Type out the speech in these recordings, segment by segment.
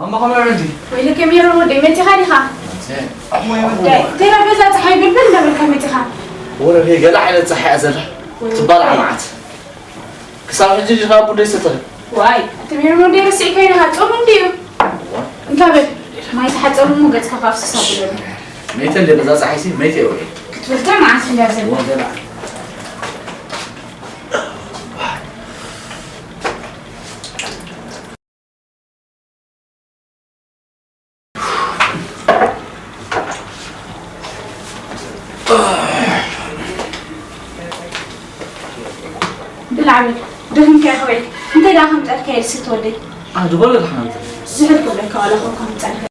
እሞ ከመይ ወረዲ? ወይለከ ሜሮን ወደይ መፂኻ ዲኻ? ወይ ወደይ ተራ ገዛ ፀሓይ ብልብል እንዳበልካ መፂኻ። ወረዲ ገለ ዓይነት ፀሓይ እያ ዘላ ትባላዕ መዓት ክሳብ ሕጂ ዲኻ ቡን ደይሰተኺ? ዋይ እቲ ሜሮን ወደይ ረሲዕካዮ ዲኻ? ፆም እንድዩ። እንካ በል ማይ ተሓፀብ እሞ ገፅካ ከኣፍስስ ኣብለሉ። መይተ እንደ በዛ ፀሓይሲ መይተ እየ ውዒለ። ክትብል እንታይ መዓት እንድያ ዘላ? ወገና ብላዕሊ ድኽምካ ይኸውዒ እንታይ ደኣ ከምጠልካ የልስት ወደይ ኣድበሎ ድሓንተ ዝሕል ክብለካ ዋላ ኮንካ ምጸልካ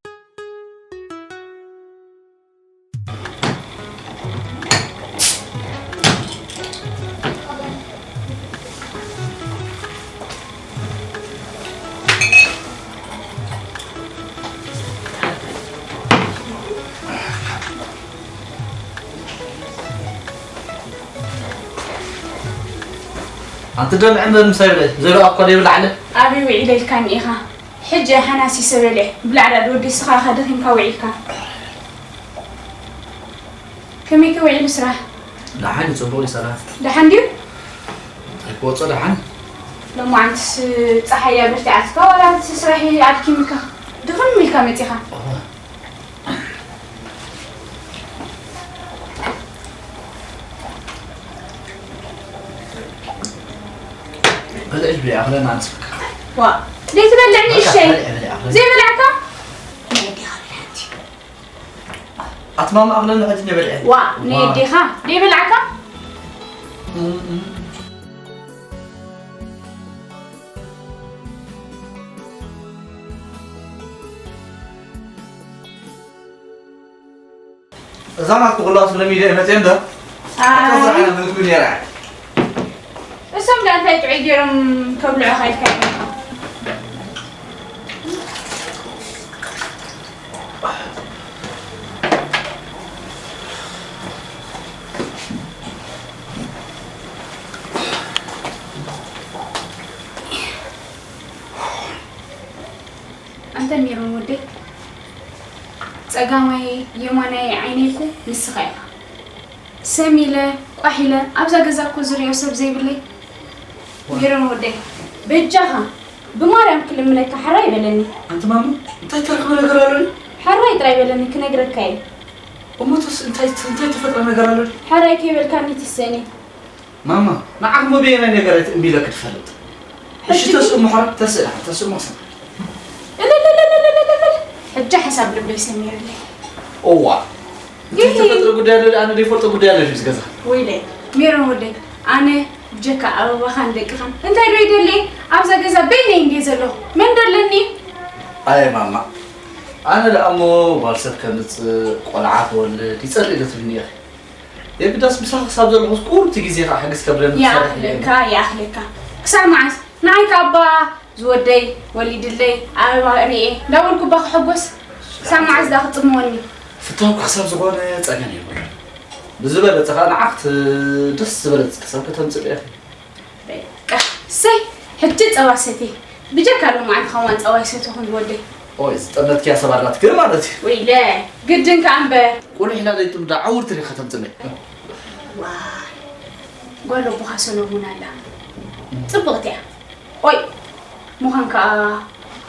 ኣንቲ ደም ዕምበ ምሳይ ብለ ዘይረኣኳ ደይብላ ዓለ ኣበይ ውዒለ ኢልካኒ ኢኻ ሕጂ ሓናሲ ሰበልዕ ብላዕዳ ድወዲ ስኻ ኢኻ ደኺምካ ውዒልካ ከመይ ከ ውዒሉ ስራሕ ደሓን እዩ ፅቡቕ ይሰራ ደሓን ድዩ እንታይ ክወፆ ደሓን ሎማዓንትስ ፀሓይ እያ በርቲዓትካ ዋላ እቲ ስራሕ ኣድኪምካ ድኽም ኢልካ መፂኻ በልዕሽ ብያ ክለና ንስካ ዋ ደይ ትበልዕ ንእሽተይ ዘይበላዕካ ኣትማማ ኣኽለኒ ሕጂ ነበልዐ ዋ ንየዴኻ ደይ በላዕካ እዛ ናትኩ ክላስ ለሚደ መፅየ እምበር ኣታ ዝረኣየ ምግቢ ነይራ እሶም ደኣ እንታይ ጥዑይ ገይሮም ከብልዑኻ ኢልካ ኣንተ ሜሮን ወደይ ጸጋማይ የማናይ ዓይነይ እኮ ንስኻ ኢኻ። ሰም ኢለ ቋሕ ኢለ ኣብዛ ገዛ እኮ ዝሪኦ ሰብ ዘይብለይ። ሜሮን ወደይ በጃኻ ብማርያም ክልምነካ ሓራይ በለኒ። ኣንቲ ማማ እንታይ ተረኽበ ነገር ኣሎ? ሓራይ ጥራይ በለኒ ክነግረካ እየ። እሞተስ እንታይ እንታይ ተፈጥረ ነገር ኣሎ? ሓራይ ከይበልካኒ ትሰኒ። ማማ ንዓኹም በየናይ ነገራት እምቢ ኢለኪ ትፈልጥ? እሺ ተስኡ ምሕረት ተስእ ተስኡ መክሰብ እልልልልልልልልል ሕጂ ሓሳብ ልበይ ሰሚርለይ እዋ እንታይ ተፈጥረ ጉዳይ ኣሎ ኣነ ዘይፈልጦ ጉዳይ ኣሎ ድዩ ዝገዛ ወይለይ ሜሮን ወደይ ኣነ ብጀካ ኣበባኻን ደቅኻን እንታይ ዶ ይደሊ ኣብዛ ገዛ በይነይ እንድየ ዘለኹ መን ደለኒ ኣየ ማማ ኣነ ደኣ እሞ ጓል ሰብ ከምፅእ ቆልዓ ክወልድ ይፀልእ ኢለ ትብልኒ ኢኺ የግዳስ ምሳኺ ክሳብ ዘለኹስ ቁሩብ እቲ ግዜ ከዓ ሕግዝ ከብለኒ ክሰርሕ እየ። ይኣኽለካ ይኣኽለካ ክሳብ መዓስ ንዓይ ከኣ እባ ዝወደይ ወሊድለይ ኣበባ ርእየ እንዳበልኩ እባ ክሕጎስ ክሳብ መዓስ ደኣ ክጥምወኒ ፍታውኪ ክሳብ ዝኾነ ጸገም የብሉን። ብዝበለጸ ከዓ ንዓኽቲ ደስ ዝበለጽኪ ሰብ ከተምጽእ ኢኺ። በቃ እሰይ ሕጂ ጸባ ሰትየ ብጀካ ሎማዓንቲ ከማን ጸባ ኣይሰተኹን ዝወደይ ኦይ ዝጠመትክያ ሰብ ኣላትኪ ማለት እዩ ወይለ ግድን ከኣ እምበር ቁልሕ ኢላ ዘይጥምዳ ዓውር ትሪኢ ከተምፅለይ ዋይ ጓል ኣቦኻ ሰሎሙን ኣላ ፅብቕቲ እያ ኦይ ምዃን ከኣ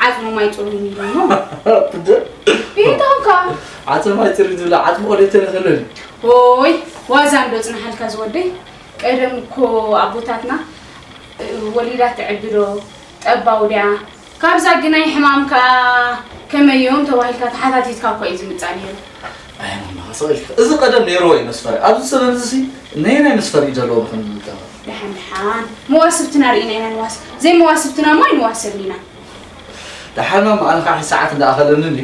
ዓፅሞም ኣይፅሩይን ኢሎሞ ትደ ይህንታውካ ዓፅሞም ኣይፅሩይ ዝብላ ዓፅሚ ኦደተነ ከለኒ ኦይ ዋዛ እንዶ ፅናሓልካ ዝወደይ ቀደም እኮ ኣቦታትና ወሊዳ ትዕቢ ዶ ጠባው ድያ ካብዛ ግናይ ሕማም ከኣ ከመዮም ተባሂልካ ተሓታቲትካ እኮ እዩ ዝምጻእ ነይሩ። ኣይ ማማ ሰቂልካ እዚ ቀደም ነይርዎ እዩ መስፈሪ ኣብዚ ዘበን እዚ ነየናይ መስፈሪ እዩ ዘለዎ ብከምዚ ዝጠመ ደሓን ደሓን መዋስብትና ርኢና ኢና ንዋስ ዘይመዋስብትና እሞ ኣይንዋሰብን ኢና። ደሓን ማማ ኣነ ከዓ ሰዓት እንዳኣኸለኒ እንዲ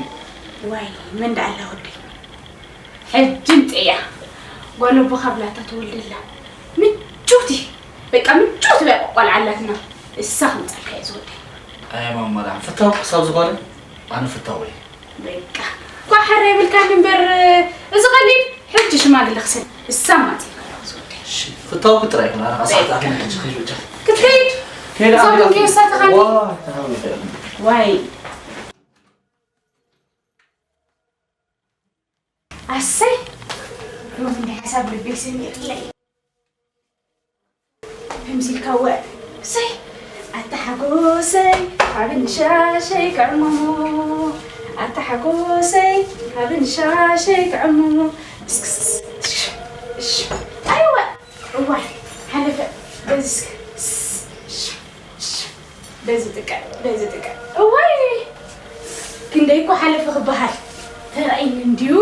ዋይ መን ደኣ ኣላ ወደይ ሕጂ ምፅእያ ጓል ኣቦኻ ብላታ ትወልደላ ምችውቲ በቃ ምችውቲ በቃ ቆልዓ ኣላትና እሳ ክምፀልካ እየ ዝወደይ ኣየ ማማ ደኣ ፍታው ክሳብ ዝኾነ ኣነ ፍታው እየ በቃ እኳ ሓራ ይብልካኒ እምበር እዚ ቀሊል ሕጂ ሽማግለ ክሰድ እሳ ማፂ ዝወደይ ፍታው ክጥራ ይኹን ኣነ ሰዓት ኣክል ሕጂ ከይበጃ ክትከይድ ከይዳ እዞም ኣቢላ- ገሳተኻኒ ዋ ተሃው ይፈል ዋይ ኣሰይ፣ ሎሚ እንዲ ሓሳብ ልበይ ሰሚርለይ። ከምዚ ኢልካ ወ-፣ ሰይ፣ ኣታ ሓጎሰይ፣ ሓብን ሻሸይ ክዕምሙ። ኣታ ሓጎሰይ፣ ሓብን ሻሸይ ክዕምሙ። እስክስክስ፣ እሽ፣ እሽ፣ ኣይወ፣ እዋይ፣ ሓለፈ፣ በዚ እስከ፣ እሽ፣ እሽ፣ እሽ፣ በዚ ጥቀ፣ በዚ ጥቀ። እዋይ፣ ክንደይ እኮ ሓለፈ ክበሃል። ተራእይኒ እንድዩ።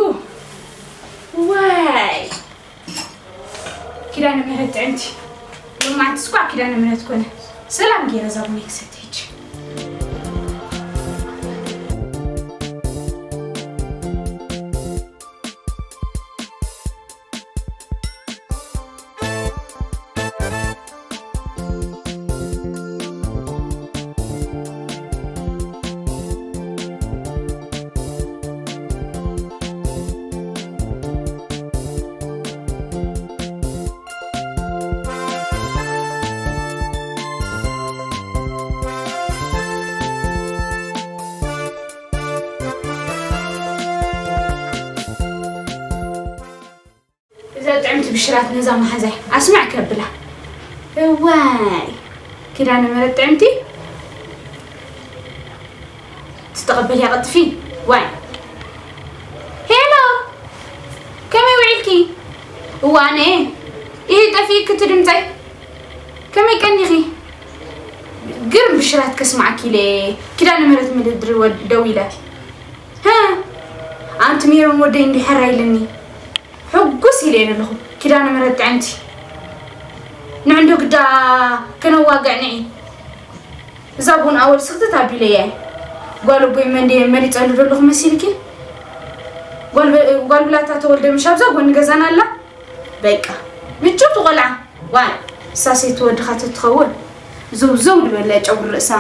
ዋይ። ኪዳነ ምህረት ጥዕምቲ። ሎማዓንቲ ስኳዕ ኪዳነ ምህረት ኮነ። ሰላም ገይረ እዛ ቡነይ ክሰቲ ሕጂ። እዛ ጥዕምቲ ብሽራት ነዛ መሓዛይ ኣስምዕ ከብላ። እዋይ፣ ኪዳነ ምሕረት ጥዕምቲ፣ ትተቐበልያ ቀጥፊ። ዋይ። ሄሎ፣ ከመይ ውዒልኪ? እዋነ፣ ይህ ጠፊእኪ እቲ ድምፀይ። ከመይ ቀኒኺ? ግርም ብሽራት ከስማዓኪ ኢለ ኪዳነ ምሕረት ምድሪ ወድ-፣ ደዊለ። ሀ፣ ኣንቲ ሜሮን ወደይ እንዲዩ ሕራይ ኢልኒ። ሕጉስ ኢለ እየ ዘለኹ። ኪዳነ ምሕረት ጥዕምቲ። ንዕንዶ ግዳ ከነዋግዕ ንዒ። እዛ ቡን ኣወል ስኽትት ኣቢለያ እየ። ጓል ኣቦይ መንደየ መሪጸሉ ዘለኹ መሲልኪ? ጓል በ-፣ ጓል ብላታ ተወልደ ምሽ ኣብዛ ጎኒ ገዛና ኣላ? በቃ። ምችውቲ ቆልዓ። ዋይ፣ እሳስ እቲ ወድኻ ተትኸውን። ዘው ዘው ዝበለ ጨጉሪ ርእሳ።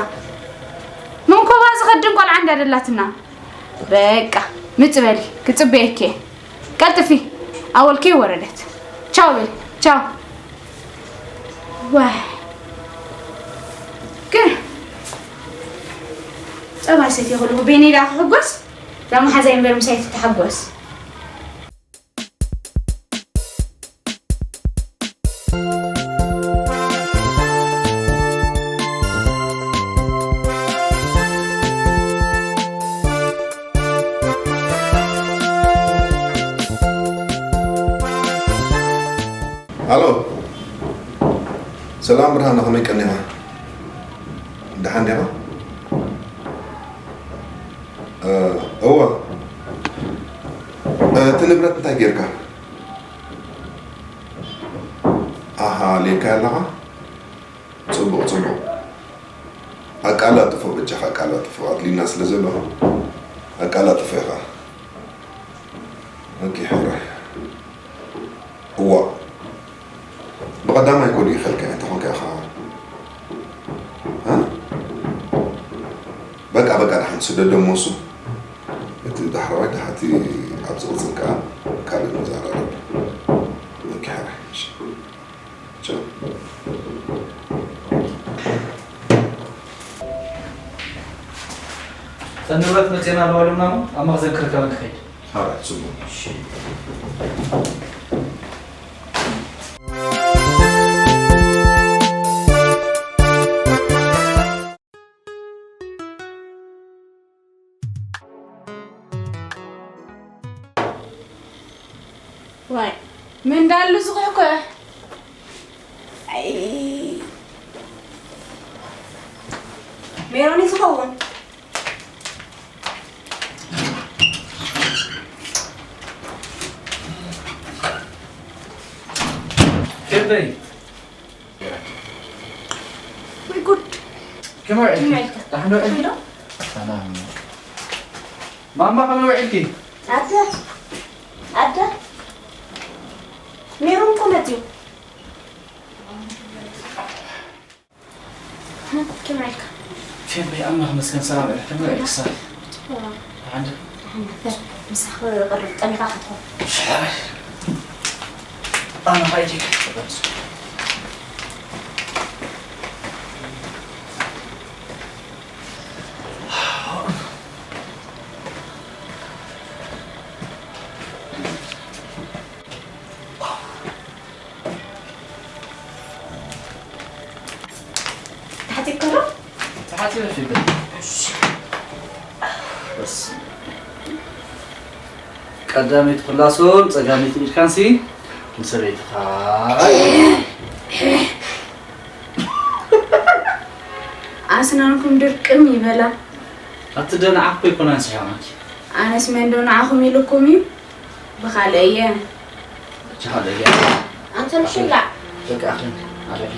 መንኮባ ዝኸድን ቆልዓ እንዳደላትና። በቃ፣ ምጽ በሊ፣ ክጽበየኪ እየ። ቀልጥፊ፣ ኣወልኪ ወረደት። ቻው በሊ፣ ቻው። ዋይ። ግን ጸባ ሰትየ ከለኹ በይነይ ደኣ ክሕጎስ? እዛ መሓዛይ እምበር ምሳይ ትተሓጎስ። ሃሎ፣ ሰላም ብርሃነ፣ ከመይ ቀኒኻ? ደሓን ዲኻ? እ፣ እወ። እቲ ንብረት እንታይ ጌርካ? ኣሃ፣ ኣልየካዮ ኣለኻ? ጽቡቕ፣ ጽቡቕ። ኣቃላጥፎ፣ በጃኻ ኣቃላጥፎ። ኣድሊና ስለ ዘሎ፣ ኣቃላጥፎ ኢኻ። ኦኬ፣ ሕራይ። እዋእ። ብቐዳማይ እኮ ልኢኸልካ እየ፣ እንተኾንካ ኢኻ። እ? በቃ፣ በቃ፣ ደሓን ስደዶ እሞ እሱ። እቲ ዳሕረዋይ ደሓቲ ኣብ ዝቕጽል ከኣ ካልእ ንዘራረብ። ኦኬ፣ ሕራይ። እሺ። ቻው። እተን ንብረት መጺኤን ኣለዋ ኢሎምና እሞ ኣብ መኽዘን ክርከበን ክኸይድ። ሓራይ፣ ጽቡቕ። እሺ። ዋይ፣ ምን እንዳሉ ዝኹሕኩሕ? ኣይ፣ ሜሮን እዩ ዝኸውን። ኬበይ? ወይ ጉድ! ከመይ ውዒልኪ? ከመይ ውዒልካ? ደሓን ዶ ውዒልኪ? ዶ? ሰላም። ማማ ከመይ ውዒልኪ? ኣደ፣ ኣደ፣ ሜሮን እኮ መፅዩ። ከመይ ውዒልካ? ኬበይ፣ ኣምላኽ ይመስገን ሰላም እየ። ከመይ ውዒልኪ ሳሪ? ደሓን ዶ? ደሓን ነበር። ምሳኺ ክቕርብ ጠሚኻ ክትኾን። ሻይ። ኣነ ኸይደ። በስ ቀዳመይቲ ክላሶን ጸጋመይቲ ኢድካንሲ ንሰበይትኻ። ኣስናንኩም ድርቅም ይበላ። ኣቲ ደንዓ እኮ ይኮናን ስሓማኪ። ኣነስ መን ዶ ንዓኹም ኢልኩም እዩ? ብኻልእ እየ። ቻሃደ ያ። ኣንተ ምሽላዕ። በቃ ኣኺ ኣረጊ።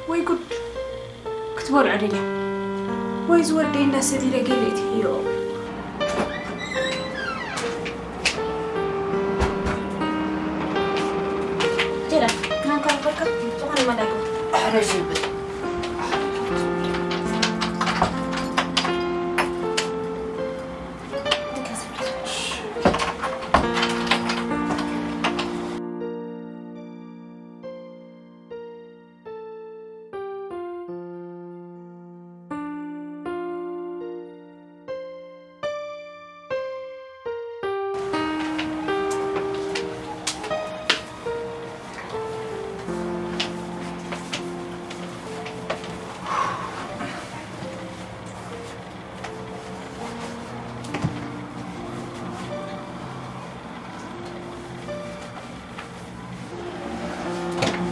ወይ ጉድ! ክትበልዖ ደልያ። ወይ ዝወደይ እንዳሰቢለ ገለ እትህዮ። ጀላል፣ ክናንካ ረኸብካ ዝኾነ መዳግብ። ኣሕረሽ ይብል።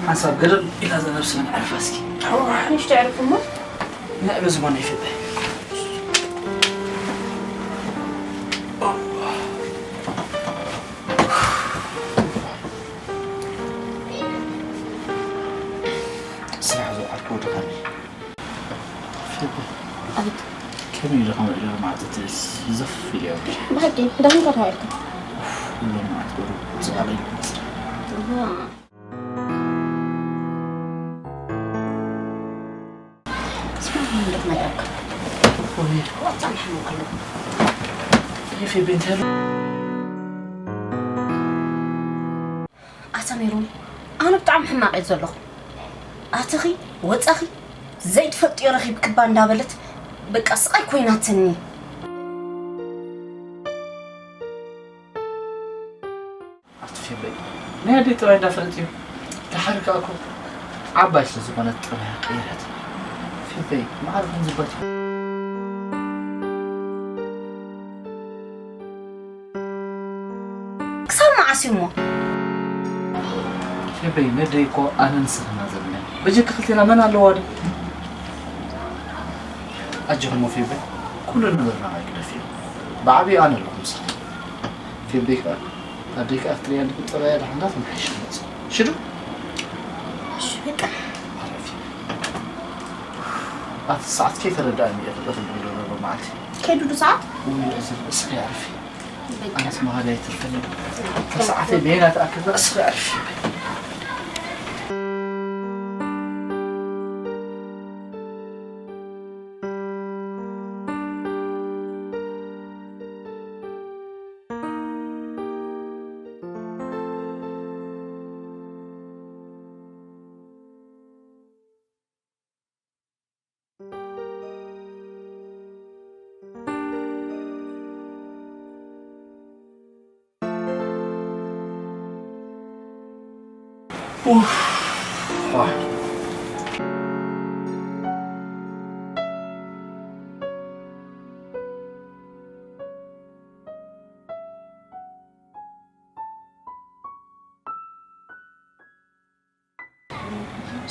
ሓንሳብ ገደል ኢላ እዛ ነብሲ ምን ዓርፋ እስኪ። ንሽቶ ዕርፍ እሞ ንዕ በዚ ሞን ይፍጠ። ስራሕ ዝወዓልኩ ድኻሚ። ኣቤት። ከመይ ኢሉ ከመይ ኢሉ ማለት እቲ ዘፍ ኢሉ እዮም። ብሓቂ ክዳን እንታይ ተባሂልካ? ኩሎም ማለት ወሩ ጽባለ ይመስል። ስማ፣ እንዴት መጣካ? ወይ ወጣን ሓሙን ከሎ ይፊ ቤንተሉ ኣታ ሜሮን፣ ኣነ ብጣዕሚ ሕማቕ እየ ዘለኹ። ኣተኺ ወጻኺ ዘይትፈልጥዮ ረኺብክባ እንዳበለት በቃ ስቓይ ኮይናትኒ። ኣቲ ፌበይ ናይ ኣደይ ጠባይ እንዳፈለጥ እዩ። ድሓር ከኣ እኮ ዓባይ ስለ ዝኾነት ጠባያ ቀይረት። ፌበይ ማዕረ ከምዝበት እዩ። ክሳብ መዓስ እዩ እሞ? ፌበይ ነደይ እኮ ኣነ ንስኽና ዘለና በጀካ ክልቴና መን ኣለዋ ዶ? ኣጆኹም ፌበይ ኩሉ ነገርና ኣይግደፍ እዩ። ብዓብዩ ኣነ ኣለኹ ምሳኹም። ፌበይ ከኣ ኣደይ ከኣ ክትሪኣ እንድሕር ጠባያ ደሓን እንዳተመሓየሸ መጽእ። ሽዱ? እሺ በቃ። ኣቲ ሰዓት ከይተረዳእኒ እየ ክጠፍእ ዝብሎ ዘሎ መዓልቲ። ከይዱ ዱ ሰዓት? ውይ፣ እዚ እስኺ ኣዕርፊ። በቃ። ኣነስ መሃላ ይትርፈኒ። ሰዓተይ በይና ተኣክብ እስኺ ኣዕርፊ።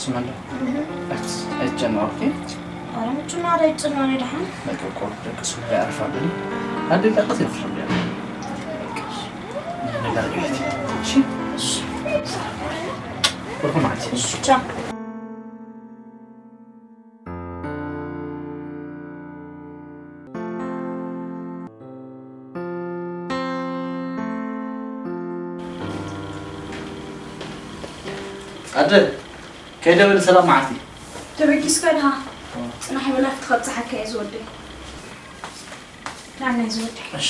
ስማለ ኣይትጨነቕ። ኧረ ምጭናቕ ኣይጭነቕ ደሓን። በቃ እኮ ደቂ ስሙ ያርፋል። ኣደይ ዳቅስ ይፍርም ያለ ነገር ቤት እሺ። ብሩኽ መዓልቲ። ቻው። ኣደ፣ ከይደ በል ሰላም መዓልቲ። ተበጊስካ ድኻ? ጽናሕ በል፣ ኣብቲ ከብጽሓካ እየ ዝወደይ። ናናይ ዝወደይ። እሺ።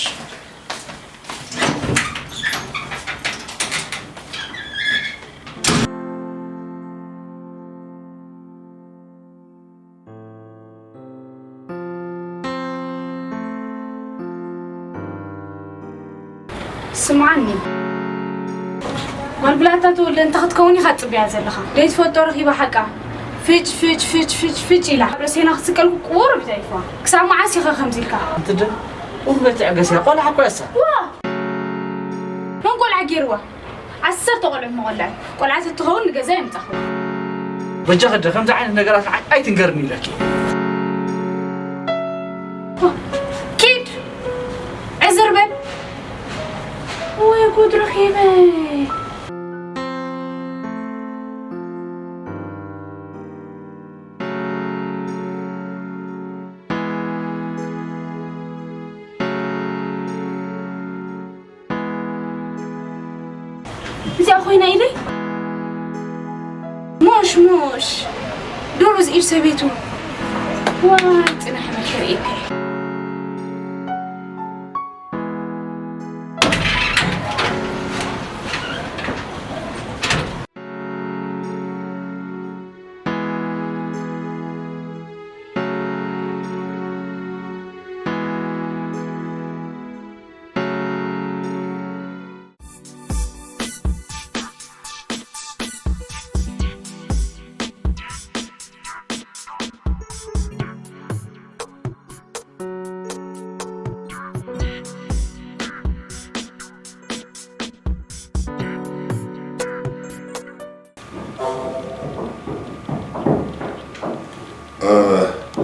ስምዓኒ፣ ጓል ብላታ ተወልደ እንታይ ክትከውን ኢኻ ትጽበያ ዘለኻ? ደይትፈልጦ ረኺባ ሓቃ ፍጭ ፍጭ ፍጭ ፍጭ ፍጭ ኢላ ኣብ ረሴና ክትስቀል ቁሩብ ተሪፍዋ። ክሳብ መዓስ ኢኻ ከምዚ ኢልካ? እንትደ ቁርበት ትዕገስ እያ። ቆልዓ እኮ እያ እሳ። ዋ! መን ቆልዓ ገይርዋ? ዓሰርተ ቆልዑ መቆልዐ። ቆልዓ ተትኸውን ንገዛ የምጻኹ። በጃ ከደ ከምዚ ዓይነት ነገራት ኣይ- ኣይትንገርኒ ኢለኪ። ኪድ! ዕዝር በል። ወይ ጉድ ረኺበ። እዚኣ ኮይና ኢለይ? ሞሽ ሞሽ። ዶሮ ዝኢድ ሰበይቱ። ዋይ ጽናሕ መከር ኢከ።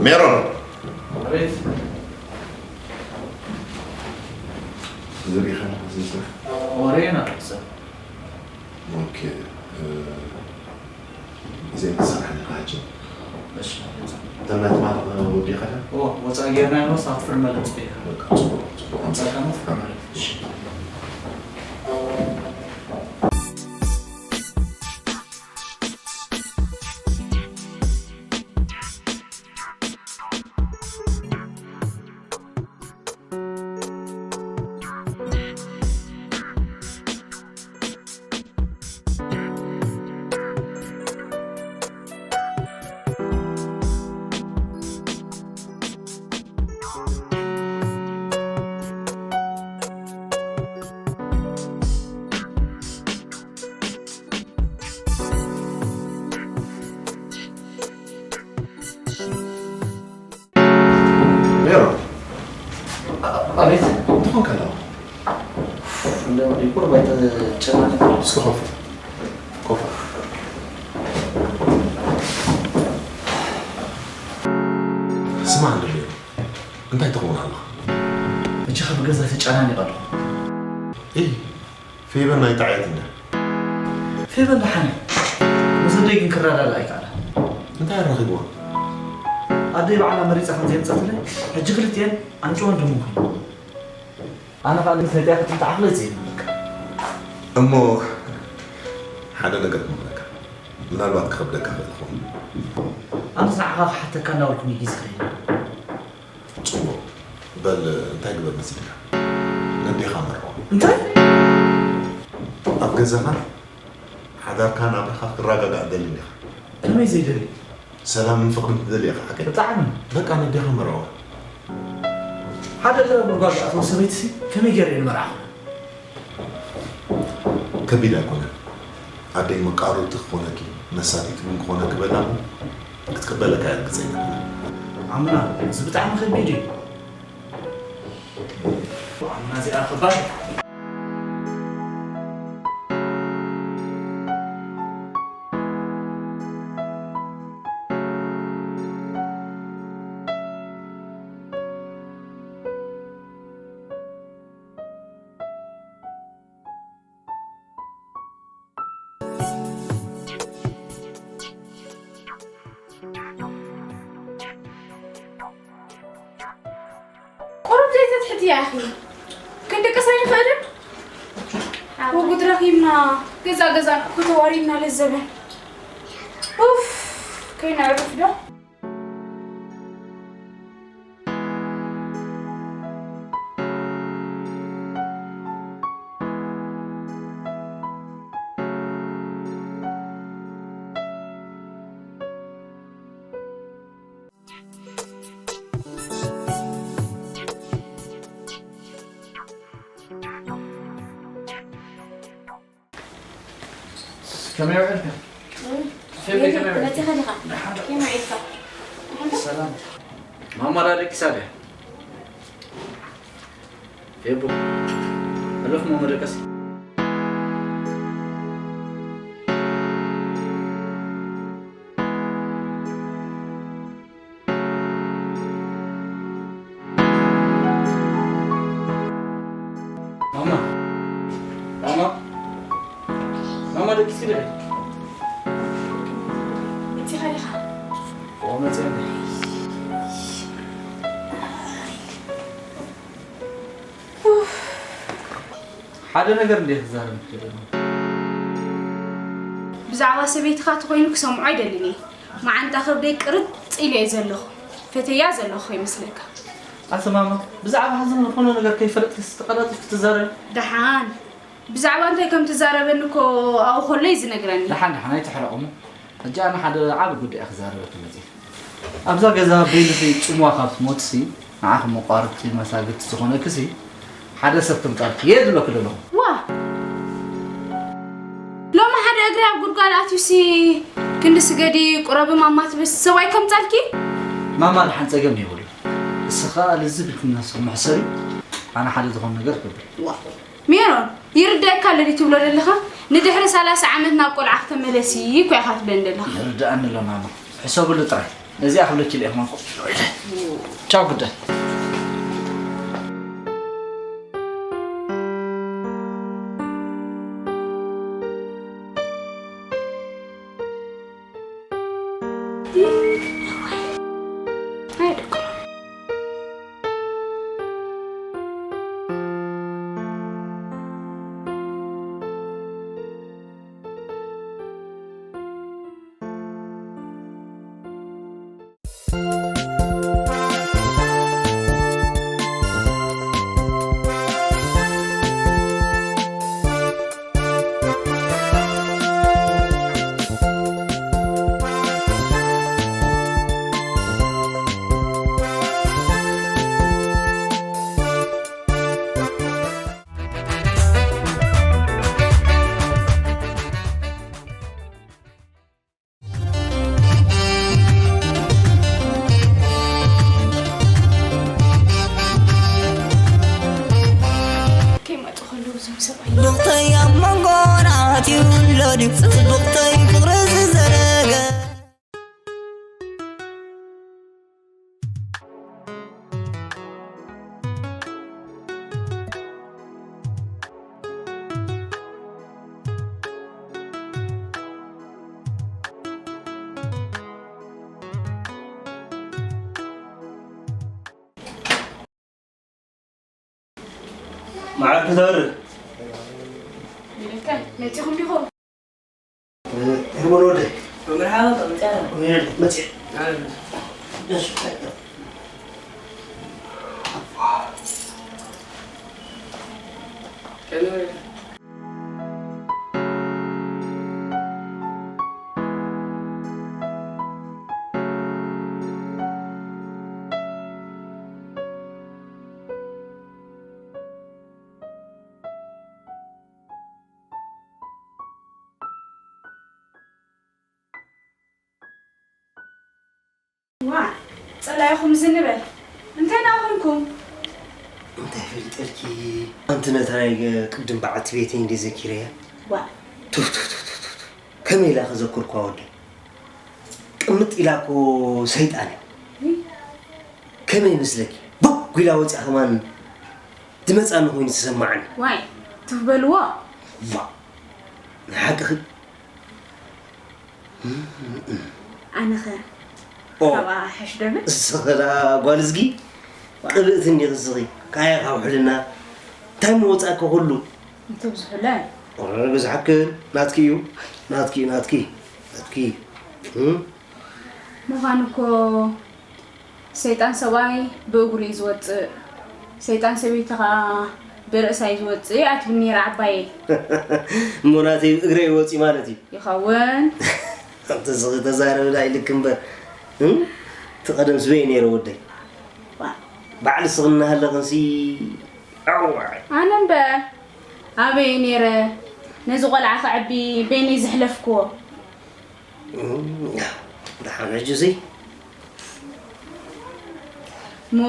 ሜሮን ኣቤት። ዘሪኻ ዝስራሕ ወሬና ሰብ ኦኬ እዚኦም ክሰርሐኒ ካቸው እሺ። ተናትማ ወዲኻ ኦ ወጻ ጌርና ነው ሳትፍር መለጥ ይካ በቃ ጽቡቅ ጽቡቅ ወጻ ካመት ፈረደ እሺ። ሜሮን ኣቤት። እንታይ ኾንካ ኣለኻ? እንደው ዲኮር ባይተጨናነቅ እስኪ ኮፍ ኮፍ ስማ እንደ እንታይ ትኸውን ኣለኻ? እጅኻ ብገዛ ተጨናኒቕ ኣለኹ። እይ ፌበን ናይ ጣዕያት እንደ ፌበን ደሓነ። ምስ ኣደይ ግን ክረዳዳ ኣይከኣላ። እንታይ ኣረኺብዋ? ኣደይ ባዕላ መሪጻ ከም ዘየምጻትለይ ሕጂ ክልቲኤን ኣንጭዋን ደሙን ኮይነን። ኣነ ኸኣ ምስ ነጢኣ ክትምጣ ዓቕለይ ዘይብለካ። እሞ ሓደ ነገር ክመኽረካ ምናልባት ክኸብደካ ክእል ይኸውን። ኣነስ ንዓኻ ክሓተካ እናበልኩ እዩ ግዜ ከይደ። ጽቡቕ በል እንታይ ግበር መሲልካ ነዴኻ መርዖ እንታይ? ኣብ ገዛኻ ሓዳርካ ናብራኻ ክረጋጋእ ደሊ እንዲኻ ከመይ ዘይደሊ? ሰላምን ፍቕርን ትደሊ ኢኻ ሓቀይ ብጣዕሚ። በቃ ነዴኻ መርዖ ሓደ ገረ ጉድጓድ ዝኣተወ ሰበይትሲ ከመይ ገይረ እየ ንመርዓኹ? ከቢድ ኣይኮነን ኣደይ መቃረብቲ ክኾነኪ መሳጢት እውን ክኾነኪ በላ ክትቅበለካ እያ ርግፀኛ ኣምና እዚ ብጣዕሚ ከቢድ እዩ። ኣምና እዚኣ ከባድ እቲ ያኺ ክንድቅስ ኣይንኽእልን። ወጉድ ረኺብና ገዛ ገዛ ክትዋሪድና ለዘበን። ኡፍ፣ ከይነዕርፍ ዶ? ከመይ ውዒልካ? ፌበይ ከመይ ውዒልካ? መጺኻ ዲኻ? ደሓን። ከመይ ውዒልካ? ሰላም። ማማ ዳ ደቂሳ ድያ? ፌቡ። ሕለፍ ማማ ደቀሲ። ማማ፣ ማማ፣ ማማ፣ ደቂሲ ዶ? መጺኻ ዲኻ? ኦ፣ መጺአ እንዴ? ሓደ ነገር እንዴ ክዛረብ ክደለ? ብዛዕባ ሰበይትኻ ተኾይኑ ክሰምዖ ኣይደልን እየ። መዓንጣ ከብደይ ቅርጥ ኢለ እየ ዘለኹ። ፈተያ ዘለኹ ይመስለካ። ኣቲ ማማ፣ ብዛዕባ ሃዘን ዝኾነ ነገር ከይፈለጥክስ ተቐላጢፍኪ ትዛረቢ? ደሓን። ብዛዕባ እንታይ ከም ትዛረበኒ እኮ ኣብኡ ከሎ እዩ ዝነግረኒ። ደሓን፣ ደሓን፣ ኣይትሕረቕ እሞ። ሕጂ ኣነ ሓደ ዓቢ ጉዳይ እየ ክዛረበኪ መጺእ። ኣብዛ ገዛ በይንኺ ጽምዋ ካብ ትሞትሲ፣ ንዓኺ መቋርብቲ መሳግድቲ ዝኾነክሲ፣ ሓደ ሰብ ክምጻልኪ እየ ዝብለኪ ዘለኹ። ዋ! ሎሚ ሓደ እግሪ ኣብ ጉድጓድ ኣትዩሲ፣ ክንዲ ስገዲ፣ ቁረቢ ማማ ትብስ ሰብኣይ ከምጻልኪ? ማማ ደሓን ጸገም የብሉን። ንስኻ ልዝብ ኢልኪ ነስኺ ምሕሰሪ፣ ኣነ ሓደ ዝኾነ ነገር ክገብር። ዋ! ሜሮን፣ ይርዳእካ ኣሎ ድዩ ትብሎ ዘለኻ? ንድሕሪ ሰላሳ ዓመት ናብ ቆልዓ ክተመለሲ እኮ ኢኻ ትብለኒ ዘለኻ። ይርዳእኒ ኣሎ ማማ። ሕሰብሉ ጥራይ። ነዚኣ ክብለኪ ኢለ እየ ከማን ኮፍ ኢለ። ቻው ግደ። ኣይ ደክሮ። ከይመጡ ከለዉ እዞም ሰብኣይ ጽቡቕተይ ኣብ መንጎና ኣትዩ ኣሎ ድዩ? ጽቡቕተይ ፍቕሪ ዝዘረገ። መዓር ክተርፍ። መጺኹም ዲኹም? ሄርሞን ወደይ። መርሓባ፣ መጺኣ። መጺአ። ደስ ይብል። ዋ፣ ጸላኢኹም ዝንበል እንታይ ደኣ ኮንኩም? እንታይ ፈልጠልኪ? ኣንቲ ነታ ናይ ቅድም በዓልቲ ቤተይ እንደ ዘኪረያ። ዋ። ቱፍ፣ ቱፍ፣ ቱፍ፣ ቱፍ፣ ቱፍ። ከመይ ኢላ ከዘክርኳ ወደይ? ቅምጥ ኢላ እኮ ሰይጣን እያ። ውይ። ከመይ ይመስለኪ? ቦግ ኢላ ወፂኣ ከማን ዝመፃኒ ኮይኑ ተሰማዓኒ። ዋይ፣ ቱፍ በልዎ። ዋ፣ ንሓቅኺ። ኣነኸ ኦ። ካብኣ ሕሽ ደብል? እሱ ኸላ ጓል እዝጊ። ቅብእቲ እንዲኺ እስኺ፣ ካያ ካብ ሕልና እንታይ ምወጻእኪ ኩሉ? እንተብዝሑለ። ኦረ፣ ብዙሓክን ናትኪ እዩ። ናትኪ፣ ናትኪ፣ ናትኪ። እም? ምዃኑ እኮ ሰይጣን ሰብኣይ ብእግሩ እዩ ዝወጽእ፣ ሰይጣን ሰበይቲ ኸኣ ብርእሳ እዩ ዝወጽእ እያ ትብል ነይራ ዓባየይ። እሞ ናተይ ብእግረይ ይወጽእ ማለት እዩ። ይኸውን። ኣንተ ስኺ ተዛረብላ ኢልክ እምበር፣ እም? እቲ ቀደም ስበይ ነይረ ወደይ። ዋ። ባዕሊ ስኺ እናሃለኽንሲ፣ ኣዋይ። ኣነ እምበር ኣበይ ነይረ ነዚ ቆልዓ ከዕቢ በይነይ ዘሕለፍክዎ። እም፣ ደሓን ሕጂ ሲ? እሞ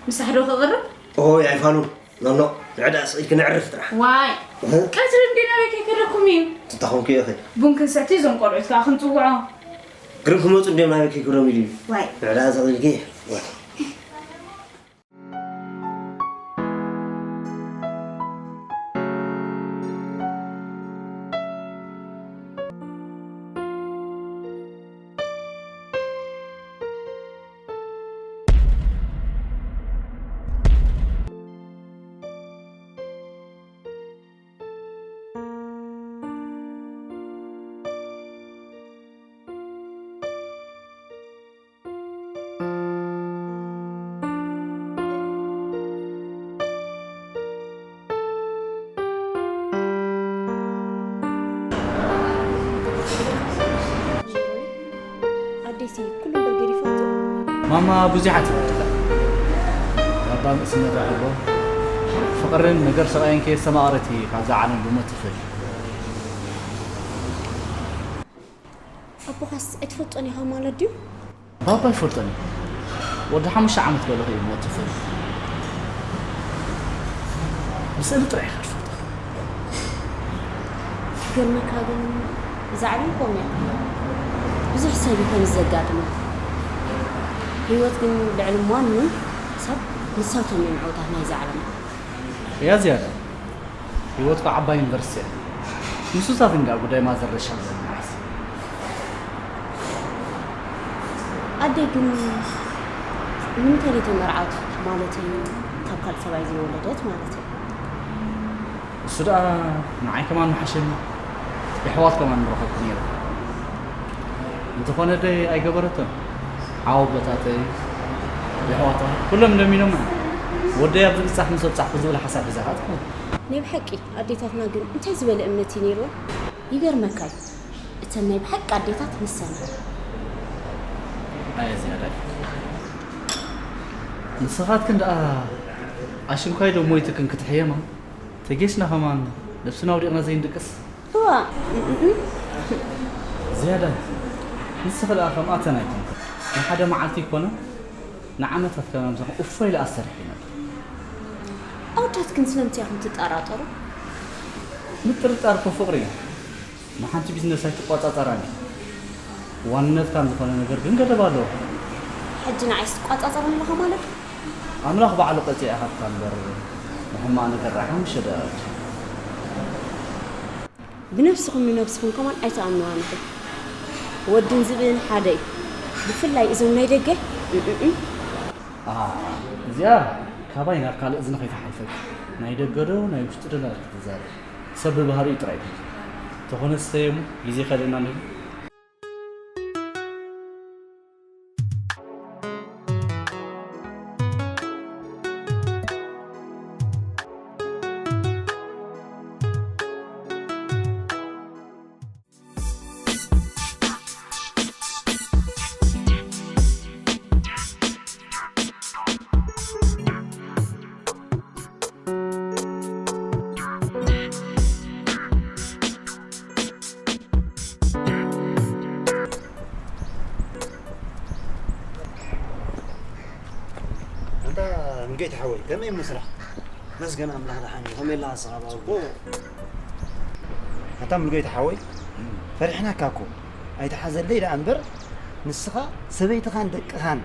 ምሳሕ ዶ ክቕርብ? ኦይ፣ ኣይፋሉን። ኖ፣ ኖ፣ ንዕዳ ስቕ ኢልኪ ነዕርፍ ጥራሕ። ዋይ፣ እ? ቀትሪ እንዲ ናበይ ከይከደኩም እዩ? ትታኹምኪ ኢኺ። ቡን ክንሰቲ እዞም ቆልዑት ከኣ ክንጽውዖ። ግርም ክመጹ እንዲዮም ናበይ ከይከዶም ኢሉ እዩ። ዋይ። ንዕዳ ስቕ ኢልኪ። ዋይ። ኣዴሲ ኩሉ እምበር ገዲፋቶ። ማማ ብዙሓት ይወድላ። ባባ ንእስነታ ከሎ ፍቕርን ነገር ስቓይን ከየስተማቐረት እየ ካብዛ ዓለም ብሞት ትፈል። ኣቦኻስ ኣይትፈልጦን ኢኻ ማለት ድዩ? ባባ ይፈልጦን እዩ። ወዲ ሓሙሽተ ዓመት ከለኹ እዩ ሞት ተፈሊዩ። ብስእሊ ጥራይ ኢኻ ትፈልጦ። ክገርመካ ግን እዛ ዓለም ከምኡ እያ። ብዙሕ ሰብ እዩ ከምዚ ዘጋጥሞ። ህይወት ግን ልዕሊ ማንም ሰብ ንሳቶም እዮም ዓውታት ናይዛ ዓለም። እያ ዝያዳ። ህይወትካ ዓባይ ዩኒቨርሲቲ እያ። ንሱታት እንዳ ጉዳይ ማዘር ረሻ ብለን ንሓስ። ኣደይ ግን ንምንታይ ተመርዓወት? ማለተይ ካብ ካልእ ሰብኣይ ዘይወለደት ማለተይ። እሱ ደኣ ንዓይ ከማን ምሓሸኒ፣ የሕዋት ከማን ምረኸብኩ ነይረ። እንተኾነ ደይ ኣይገበረቶን። ሓወቦታተይ፣ የሕዋታ፣ ኩሎም ለሚኖማ። ወደይ ኣብዚ ብጻሕ ምስ ኣብጻሕኩ ዝብል ሓሳብ ሒዛ ከኣ ትኸውን። ናይ ብሓቂ ኣዴታትና ግን እንታይ ዝበለ እምነት እዩ ነይርወን? ይገርመካ እዩ። እተን ናይ ብሓቂ ኣዴታት ንሰን እየን። ኣየ ዝያዳይ። ንስኻትክን ደኣ ኣሽንኳይ ዶ ሞይትክን ክትሕየማ? ተጌስና ከማን ነብስና ኣውዲቕና ዘይንድቅስ? እዋ፣ እም፣ እም፣ እም። ዝያዳይ። ንስኺ ደኣ ከምኣተን ኣይኮንክን። ንሓደ መዓልቲ ይኮነ ንዓመታት ከማን ምሳኹም እፎይ ኢለ ኣሰርሕ ይነብር። ኣወዳት ግን ስለምንታይ ኢኹም ትጠራጠሩ? ምጥርጣር እኮ ፍቕሪ እዩ። ንሓንቲ ቢዝነስ ኣይትቆጻጸራን እዩ። ዋንነትካን ዝኾነ ነገር ግን ገደብ ኣለዎ። ሕጂ ንዓይስ ትቆጻጸረኒ ኣለኻ ማለት እዩ? ኣምላኽ ባዕሉ ቀጺዑ ይሃብካ እምበር፣ ንሕማቕ ነገር ርሓቕ ምሽ ደኣ። ብነብስኹም ንነብስኹም ከማን ኣይትኣምንዋን ኢኹም። ወድን ዝብእን ሓደ እዩ። ብፍላይ እዞም ናይ ደገ፣ እም፣ እም፣ እም። ኣ፣ እዚኣ ካባይ ናብ ካልእ እዝኒ ከይተሓልፈት። ናይ ደገ ዶ ናይ ውሽጢ ዶ እንዳበልኪ ትዛረቢ። ሰብ ብባህሪኡ ጥራይ እዩ። ተኾነ ዝሰየሙ ግዜ ከደና ንብል። ኣንታ ሙሉጌታ ሓወይ፣ ከመይ እዩ ስራሕ? መስገን ኣምላኽ ደሓን እዩ። ከመይ ኣለኻ ንስኻ ባባ? ጽቡቕ። ኣንታ ሙሉጌታ ሓወይ፣ ፈሪሕናካ እኮ። ኣይትሓዘለይ ደኣ እምበር፣ ንስኻ ሰበይትኻን ደቅኻን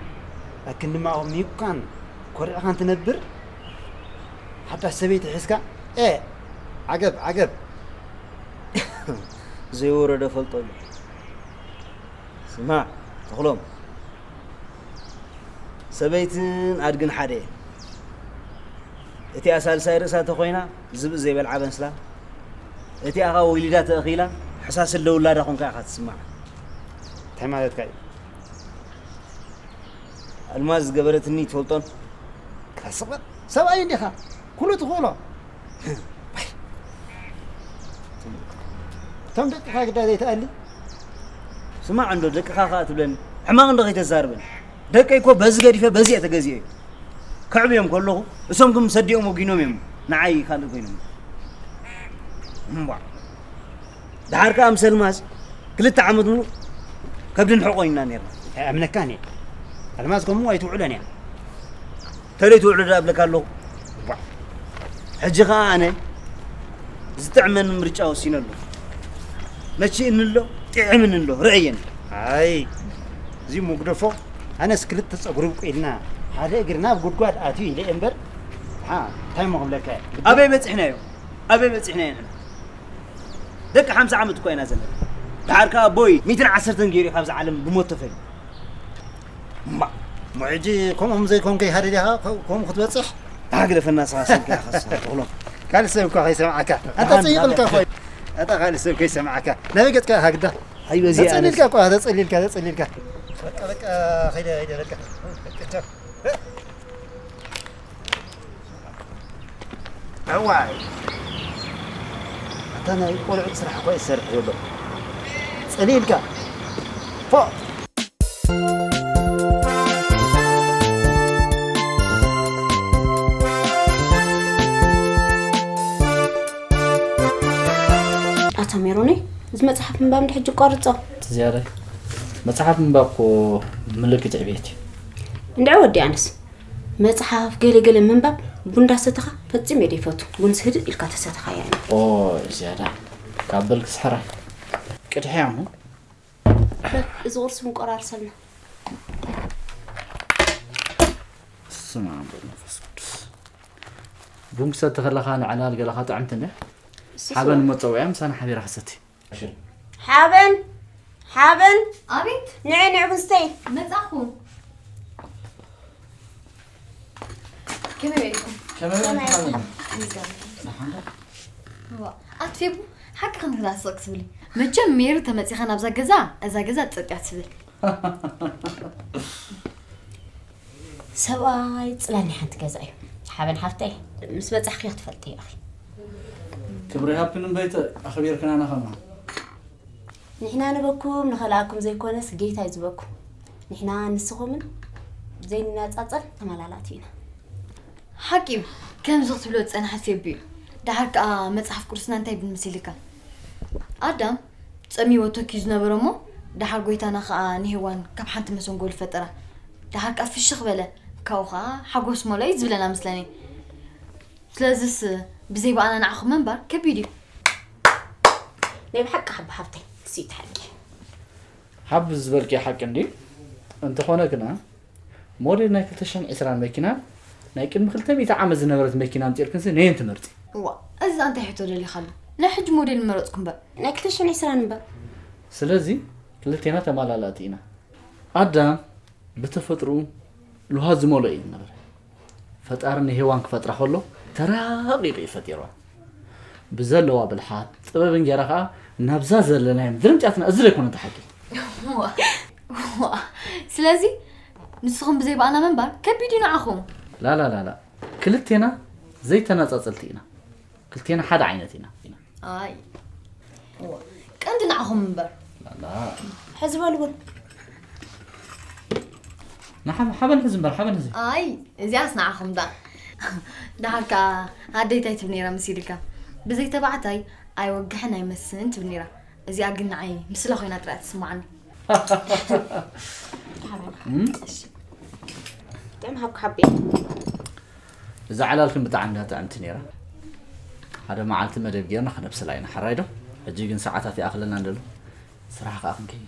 ኣክንዲ ማቑሚቕካን ኮሪዕኻን ትነብር፣ ሓዳሽ ሰበይቲ ሒዝካ፣ ኤ፣ ዓገብ፣ ዓገብ። ዘይወረደ ፈልጦ ኣሎ። ስማዕ፣ ተኽሎም። ሰበይትን ኣድግን ሓደ እየ። እቲኣ ሳልሳይ ርእሳ ተኾይና ዝብኢ ዘይበልዓ በንስላ፣ እቲኣ ኸኣ ወሊዳ ተእኺላ ሕሳስ እንደ ውላዳ ኾንካ ኢኻ ትስማዕ። እንታይ ማለትካ እዩ? ኣልማዝ ዝገበረትኒ ትፈልጦን? ካስቕ በል፣ ሰብኣይ እንዲኻ፣ ኩሉ ትኽእሎ። እቶም ደቅኻ ግዳ ዘይትኣሊ። ስማዕ እንዶ ደቅኻ ኸኣ ትብለኒ፣ ሕማቕ እንዶ ከይተዛርበኒ። ደቀይ እኮ በዚ ገዲፈ በዚ እየ ተገዚኤ። ከዕብዮም ከለኹ እሶም ግን ምስ ኣዲኦም ወጊኖም እዮም ንዓይ ካልእ ኮይኖም። እምቧ። ደሓር ከኣ ምስ ኣልማዝ ክልተ ዓመት ሙሉእ ከብድን ሕቖን ኢና ነርና። ኣይኣምነካን እየ። ኣልማዝ ከምኡ ኣይትውዕሎን እያ። ተለይ ትውዕሎ ደኣ እብለካ ኣለኹ። እምቧ። ሕጂ ከኣ ኣነ ዝጥዕመኒ ምርጫ ወሲነ ኣለኹ። መቺእኒ ኣሎ፣ ጥዒምኒ ኣሎ፣ ርኣየኒ። ኣይ፣ እዚ መጉደፎ፣ ኣነስ ክልተ ጸጉሪ ብቁልና ሓደ እግሪ ናብ ጉድጓድ ኣትዩ ኢለ እየ እምበር፣ ሓ፣ እንታይ እሞ ክብለካ እየ? ኣበይ በጺሕናዮ? ኣበይ በጺሕናዮ ንሕና? ደቂ ሓምሳ ዓመት እኮ ኢና ዘለና። ደሓር ከኣ ኣቦይ ሚእትን ዓሰርተን ገይሩ እዩ ካብዛ ዓለም ብሞት ተፈልዩ። እማ፣ እሞ ሕጂ ከምኦም ዘይኮንከ ይሃደ ዲኻ? ከ-፣ ከምኡ ክትበጽሕ? ኣግደፈና ንስኻ ስልኪ ኢኻ ትስራሕ ተኽሎም። ካልእ ሰብ እኳ ከይሰምዓካ። ኣታ ደሓን፣ ጸይቕልካ ደሓን። እኮ። ኣታ ካልእ ሰብ ከይሰምዓካ። ናበይ ገጽካ ኢኻ ግዳ? ኣይ፣ በዚኣ ተጸሊልካ ነስ- እኳ፣ ተጸሊልካ፣ ተጸሊልካ። በቃ፣ በቃ፣ ኸይደ፣ ኸይደ፣ በቃ። በቃ፣ ቻው። እዋይ። ኣታ ናይ ቆልዑት ስራሕ እኳ ይሰርሕ ዘሎ። ጸሊልካ። ፎእ። ኣታ ሜሮነይ፣ እዚ መጽሓፍ ምንባብ እንድሕጂ ቋርጾ። እቲ ዝያዳይ መጽሓፍ ምንባብ እኮ ምልክት ዕቤት እዩ። እንድዒ ወዲ ኣነስ መጽሓፍ ገለ ገለ ምንባብ ቡን እንዳሰተኻ ፈጺመ እየ ዘይፈቱ። ቡንስ ህድእ ኢልካ ተሰተኻያ እያ። ኦ፣ ዝያዳ ካብ በልክስ ሕራይ። ቅድሕያ እሞ። በል፣ እዚ ቁርሲ ምቆራርሰልና። ስማ፣ መንፈስ ቅዱስ። ቡን ክሰቲ ከለኻ ንዕላል ገለኻ ጥዕምቲ እንደ እሱ ሓበን ስማ። መጸውዕያ ምሳና ሓቢራ ክሰቲ። ሓበን፣ ሓበን። ኣቤት። ንዒ፣ ንዒ ቡን ስተይ። መጻኹ። ከመይ ውዒልኩም? ከመይ ውዒልኩም? ዋ፣ ኣትፌቡ፣ ሓቂ ክንክዳ ስቕ ክትብሊ። መቸም ሜሪ ተመጺኻ ናብዛ ገዛ፣ እዛ ገዛ ጸጥ እያ ትብል። ሰብኣይ ጽላል ናይ ሓንቲ ገዛ እዩ። ሓበን ሓፍተይ፣ ምስ በጻሕኪ ክትፈልጢ ኢኺ። ክብሪ ሃብክን እምበይተ ኣኽቢርክናና ኸማ። ንሕና ንበኩም ንኸልኣኩም ዘይኮነስ ጌታ እዩ ዝበኩም። ንሕና ንስኹምን ዘይንነጻጸል ተመላላእቲ ኢና። ሓቂ እዩ፣ ከምዚ ክትብሎ ዝጸናሕት ፌቢ እዩ። ደሓር ከኣ መጽሓፍ ቅዱስና እንታይ ይብል መሲልካ? ኣዳም ጸሚዎ ተኪኡ ዝነበረ እሞ፣ ደሓር ጎይታና ከኣ ንሄዋን ካብ ሓንቲ መሰንጎ ዝፈጠራ። ደሓር ከኣ ፍሽኽ በለ፣ ካብኡ ከኣ ሓጎስ መሎ እዩ ዝብለና መስለኒ። ስለዚስ ብዘይ ብኣና ንዓኹም ምንባር ከቢድ እዩ። ናይ ብሓቂ ሓቢ ሓብተይ፣ ክስኢት ሓቂ። ሓቢ ዝበልኪ ሓቂ እንድዩ። እንተኾነ ግና፣ ሞዴል ናይ ክልተ ሽሕን ዕስራን መኪና፣ ናይ ቅድሚ ክልተ ሚእቲ ዓመት ዝነበረት መኪና ኣምጺእልክንሲ ነየን ትመርጺ? እዋ፣ እዚ እንታይ ሕቶ ደሊኻሉ? ናይ ሕጂ ሞዴል መረጽኩ እምበር። ናይ ክልተ ሽሕን ዕስራን እምበር። ስለዚ ክልቴና ተማላላእቲ ኢና። ኣዳም ብተፈጥርኡ ልውሃት ዝመልኦ እዩ ዝነበረ። ፈጣሪ ንሄዋን ክፈጥራ ከሎ ተራቒቑ እዩ ፈጢርዋ። ብዘለዋ ብልሓት፣ ጥበብን ጌራ ኸኣ ናብዛ ዘለናዮ ምድሪ ኣምጺኣትና። እዚ ዶ ኣይኮነን እቲ ሓቂ? ዋ፣ ዋ። ስለዚ ንስኹም ብዘይ ብኣና ምንባር ከቢድ እዩ ንዓኹም። ላላላላ፣ ክልቴና ዘይተነጻጸልቲ ኢና። ክልቴና ሓደ ዓይነት ኢና። ኣይ፣ እዋ፣ ቀንዲ ንዓኹም እምበር። ላላ። ሕዚ በሉ በሉ። ንሓ-፣ ሓበን ሕዚ እምበር፣ ሓበን ሕዚ። ኣይ፣ እዚኣስ ንዓኹም ዳ። ደሓር ከኣ ኣደይ እንታይ ትብል ነይራ መሲልካ? ብዘይ ተባዕታይ ኣይወግሕን ኣይመስን ትብል ነይራ። እዚኣ ግን ንዓይ ምስላ ኮይና ጥራይ ትስምዓኒ። እም? እሺ። ጥዕም ሃብካ ሓቢ። እዛ ዕላልክን ብጣዕሚ እንዳ ጥዕምቲ ነይራ። ሓደ መዓልቲ መደብ ጌርና ክነብስላ ኢና፣ ሕራይ ዶ? ሕጂ ግን ሰዓታት ይኣኽለና እንደሎ። ስራሕ ከኣ ክንከይድ።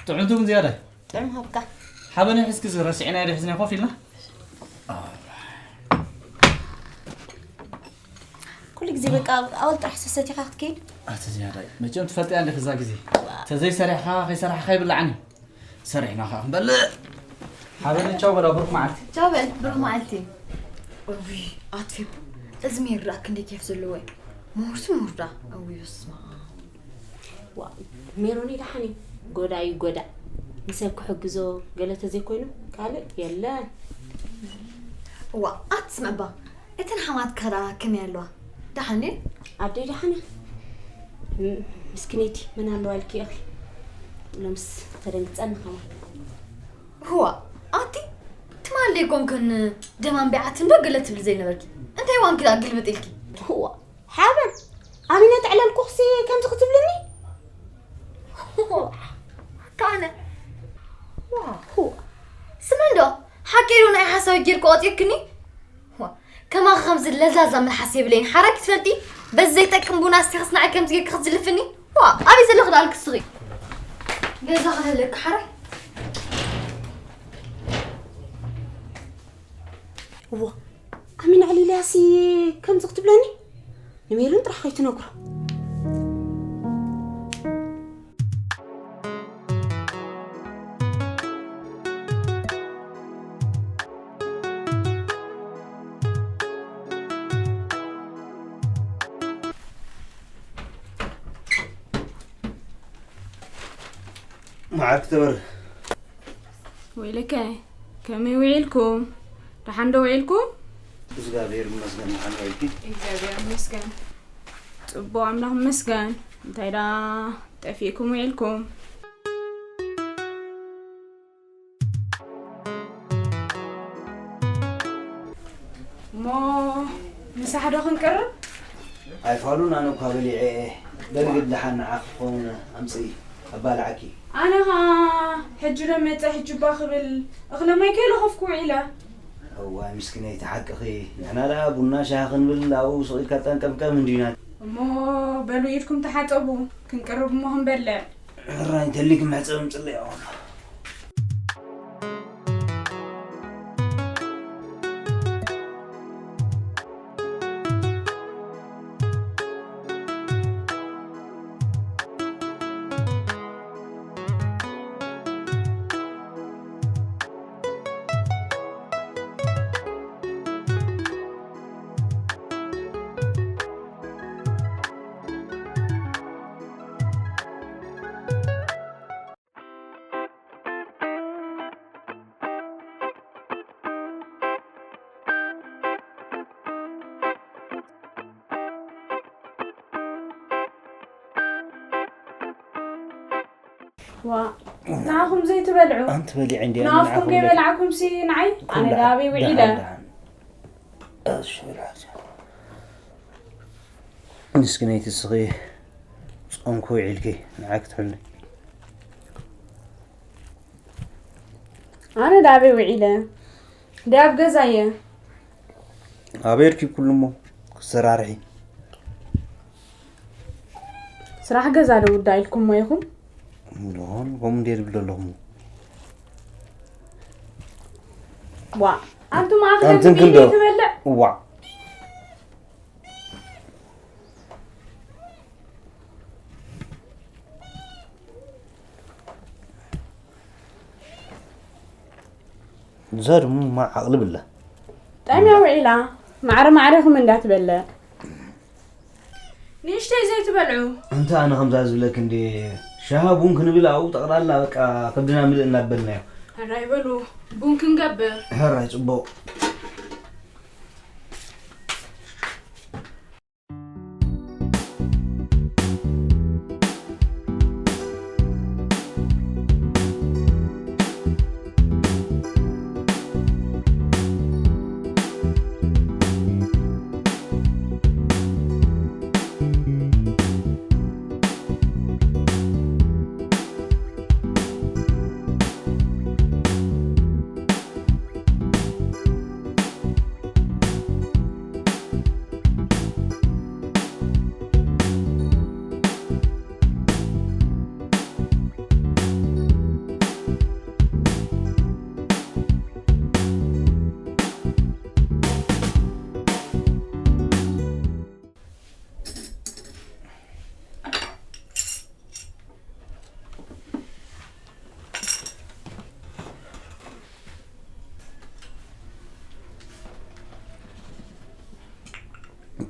ጥዕምቲ እውን ዝያዳ። ጥዕም ሃብካ። ሓበነ ሕዝኪ ዝረስዕናዮ ዶ ሒዝና ኮፍ ኢልና? ኩሉ ግዜ በቃ ኣወል ጥራሕ ሰሰቲኻ ክትከይድ? ኣቲ ዝያዳይ፣ መቸም ትፈልጥያ እንዲኺ እዛ ግዜ። ተዘይሰሪሕኻ ከይሰራሕኻ ይብላዕኒ። ሰሪሕና ኸዓ ክንበልዕ። ሓበነ ቻው በላ፣ ብሩኽ መዓልቲ። ቻው በል፣ ብሩኽ መዓልቲ። እውይ፣ ኣትፊ። እዚ ሜሪ ደኣ ክንደይ ኬፍ ዘለዎ እዩ። ምሁርሲ ምሁር ደኣ። እውይ፣ በስመ ኣብ። ዋ፣ ሜሮኒ ደሓን እዩ። ጎዳ እዩ፣ ጎዳ። ንሰብ ክሕግዞ ገለ ተዘይኮይኑ ካልእ የለን። ዋ፣ ኣትስምዕባ። እተን ሓማትካ ደኣ ከመይ ኣለዋ? ደሓን ድየን? ኣደይ ደሓን እያ። ም-፣ ምስኪነይቲ መን ኣለዋ ኢልኪ ኢኺ። ሎምስ ተደንግጸኒ ከማን። ህዋ፣ ኣቲ ትማሊ ደይኮንክን ደም ኣንቢዓትኪ እንዶ ገለ ትብሊ ዘይነበርኪ? እንታይ ዋንኪ ደኣ ግልብጥ ኢልኪ? ህዋ፣ ሓበን፣ ኣሚነ ተዕለልኩኽሲ ከምዚ ክትብልኒ? ህዋ፣ ካነ። ዋ፣ ህዋ። ስሚ እንዶ፣ ሓቂ ኢሉ ናይ ሓሳዊ ጌርኩ ቆጺርክኒ? ዋ፣ ከማኺ ከምዚ ለዛዛ መልሓስ የብለይን። ሓራይ ክትፈልጢ፣ በዚ ዘይጠቅም ቡና ኣስቲኽስ ንዓይ ከምዚ ጌርኪ ክትዝልፍኒ? ዋ፣ ኣበይ ዘለኺ ደኣ ክትስኺ? ገዛ ክህልክ ሓራይ። እዋ፣ ኣሚን ዕሊልያሲ ከምዚ ክትብለኒ? ንሜሮን ጥራሕ ከይትነግሮ። መዓርኪ ተበር። ወይለከ፣ ከመይ ውዒልኩም? ደሓን ዶ ውዒልኩም? እግዚኣብሔር ይመስገን፣ ደሓን ውዒልኪ? እግዚኣብሔር ይመስገን። ጽቡቕ ኣምላኽ ይመስገን። እንታይ ደኣ ጠፊእኩም ውዒልኩም? እሞ ምሳሕ ዶ ክንቅርብ? ኣይፋሉን፣ ኣነ እኳ በሊዐ እየ። በሊ ግዲ ደሓን ንዓኺ ክኸውን ኣምጽኢ፣ ኣባልዓኪ። ኣነ ኸኣ ሕጂ ዶ መጸ ሕጂ እባ ክብል እኽለ ማይ ከይለኸፍኩ ውዒለ። እዋይ ምስኪነይቲ ሓቅኺ። ንሕና ደኣ ቡና ሻሂ ክንብል ኣብኡ ስቕ ኢልካ ጠንቀምቀም እንዲና። እሞ በሉ ኢድኩም ተሓጸቡ፣ ክንቅርብ እሞ ክንበልዕ። ሕራይ እንተሊኪ መሕጸቢ ምጽለይ ኣኹ። ዋ፣ ንዓኹም ዘይትበልዑ? ኣንቲ በሊዐ እንድያ፣ ንዓኹም ንዓኹም ዘይበልዓኩምሲ ንዓይ? ኣነ ኩላ ደኣ ኣበይ ውዒለ? ደሓን፣ ደሓን። እሺ፣ ብልዓ። ምስኪነይቲ እስኺ ጾምኪ ውዒልኪ፣ ንዓይ ክትሕልኒ። ኣነ ደኣ ኣበይ ውዒለ? ደኣ ኣብ ገዛ እየ። ኣበይ ኣርኪብክሉ እሞ ክትሰራርሒ? ስራሕ ገዛ ዶ ውዳ ኢልኩሞ ኢኹም? ዶን፣ ከምኡ እንድየ ዝብል ዘለኹም። ዋ፣ ኣንቱም ኣኽለ ኣንትን ምግቢ ክንዶ? ትበልዕ? ዋ። እዛ ድማ ዓቕሊ ብላ። ጠምያ ውዒላ፣ ማዕረ ማዕረኹም እንዳትበልዕ። ንእሽተይ ዘይትበልዑ? እንተ ኣነ ከምዛ ዝብለክ እንዴ፣ ሻሃ ቡን ክንብል ኣብኡ ጠቕላላ በቃ ከብድና ምልእ እናበልናዮ። ሕራይ በሉ፣ ቡን ክንገብር። ሕራይ፣ ጽቡቕ።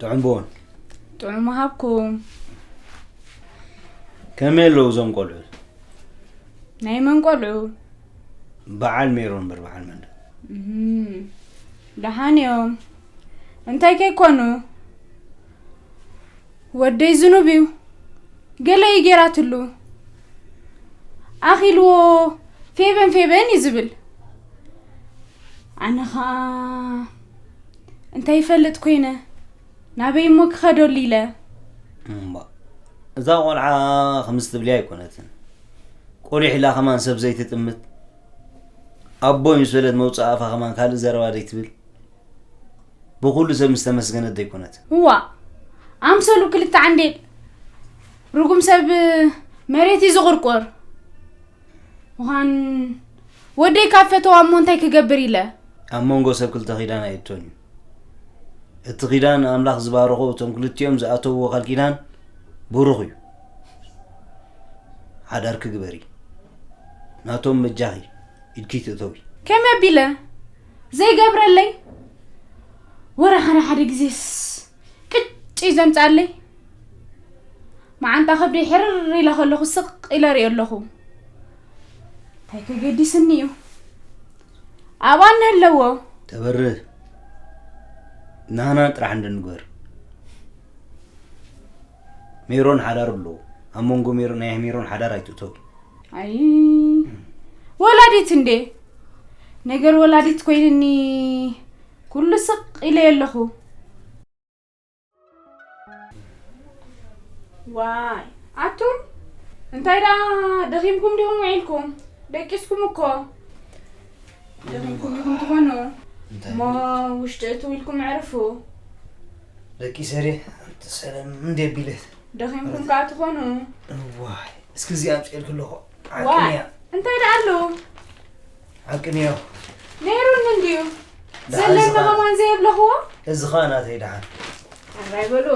ጥዑም ቡን። ጥዑም ሃብኩም። ከመይ ኣለዉ እዞም ቆልዑ? ናይ መን ቆልዑ? በዓል ሜሮን እምበር በዓል መን ዶ? እም፣ ደሓን እዮም። እንታይ ከይኮኑ? ወደይ ዝኑብ እዩ። ገለ እዩ ጌራትሉ። ኣኺልዎ ፌበን ፌበን እዩ ዝብል። ኣነ ኸኣ እንታይ ይፈልጥ ኮይነ? ናበይ እሞ ክኸደሉ ኢለ? እምባ፣ እዛ ቆልዓ ከምዚ ትብልያ ኣይኮነትን። ቆሊሕ ኢላ ከማን ሰብ ዘይትጥምት። ኣቦ ምስ በለት መውፅእ ኣፋ ከማን ካልእ ዘረባ ዘይትብል። ብኹሉ ሰብ ምስ ተመስገነት ዘይኮነት። እዋ፣ ኣምሰሉ ክልተ ዓንዴል። ርጉም ሰብ መሬት እዩ ዝቑርቆር። ምዃን ወደይ ካብ ፈተዋ እሞ እንታይ ክገብር ኢለ? ኣብ መንጎ ሰብ ክልተ ኪዳን ኣይእቶን እዩ። እቲ ኪዳን ኣምላኽ ዝባረኾ እቶም ክልቲኦም ዝኣተውዎ ቃል ኪዳን ብሩኽ እዩ። ሓዳርኪ ግበሪ። ናቶም በጃኺ ኢድኪ ትእተዊ። ከመይ ኣቢለ? ዘይገብረለይ? ወረ ሓደ ሓደ ግዜስ ቅጭ እዩ ዘምጻለይ። መዓንጣ ከብደይ ሕርር ኢለ ከለኹ ስቕ ኢለ ርእዮ ኣለኹ። እንታይ ከገዲስኒ እዩ? ኣብኣ እንህለዎ። ተበርህ። ናህና ጥራሕ እንድንግበር። ሜሮን ሓዳር ኣለዎ። ኣብ መንጎ ሜሮን፣ ናይ ሜሮን ሓዳር ኣይትእተው። ኣይ፣ ወላዲት እንዴ? ነገር ወላዲት ኮይንኒ ኩሉ ስቕ ኢለ ኣለኹ። ዋይ፣ ኣቱም እንታይ ደኣ ደኺምኩም ዲኹም ውዒልኩም? ደቂስኩም እኮ። ደኺምኩም ዲኹም ትኾኑ? እንታይ እሞ ውሽጢ እትው ኢልኩም ዕርፉ። ደቂሰ ድየ? ሰላም እንዴ ቢለት? ደኺምኩም ከኣ ትኾኑ? ዋይ፣ እስኪ እዚኣ ኣምፅኤልኪ ኣለኹ። ዋይ፣ ዓቅንያ። እንታይ ደኣ ኣሎ? ዓቅንዮ። ነይሩኒ እንድዩ። ደሓን ዘለና ዝኸነ። ከማን ዘየብለኽዎ? እዚ ኸኣ ናተይ ደሓን። ኣራይ በሉ።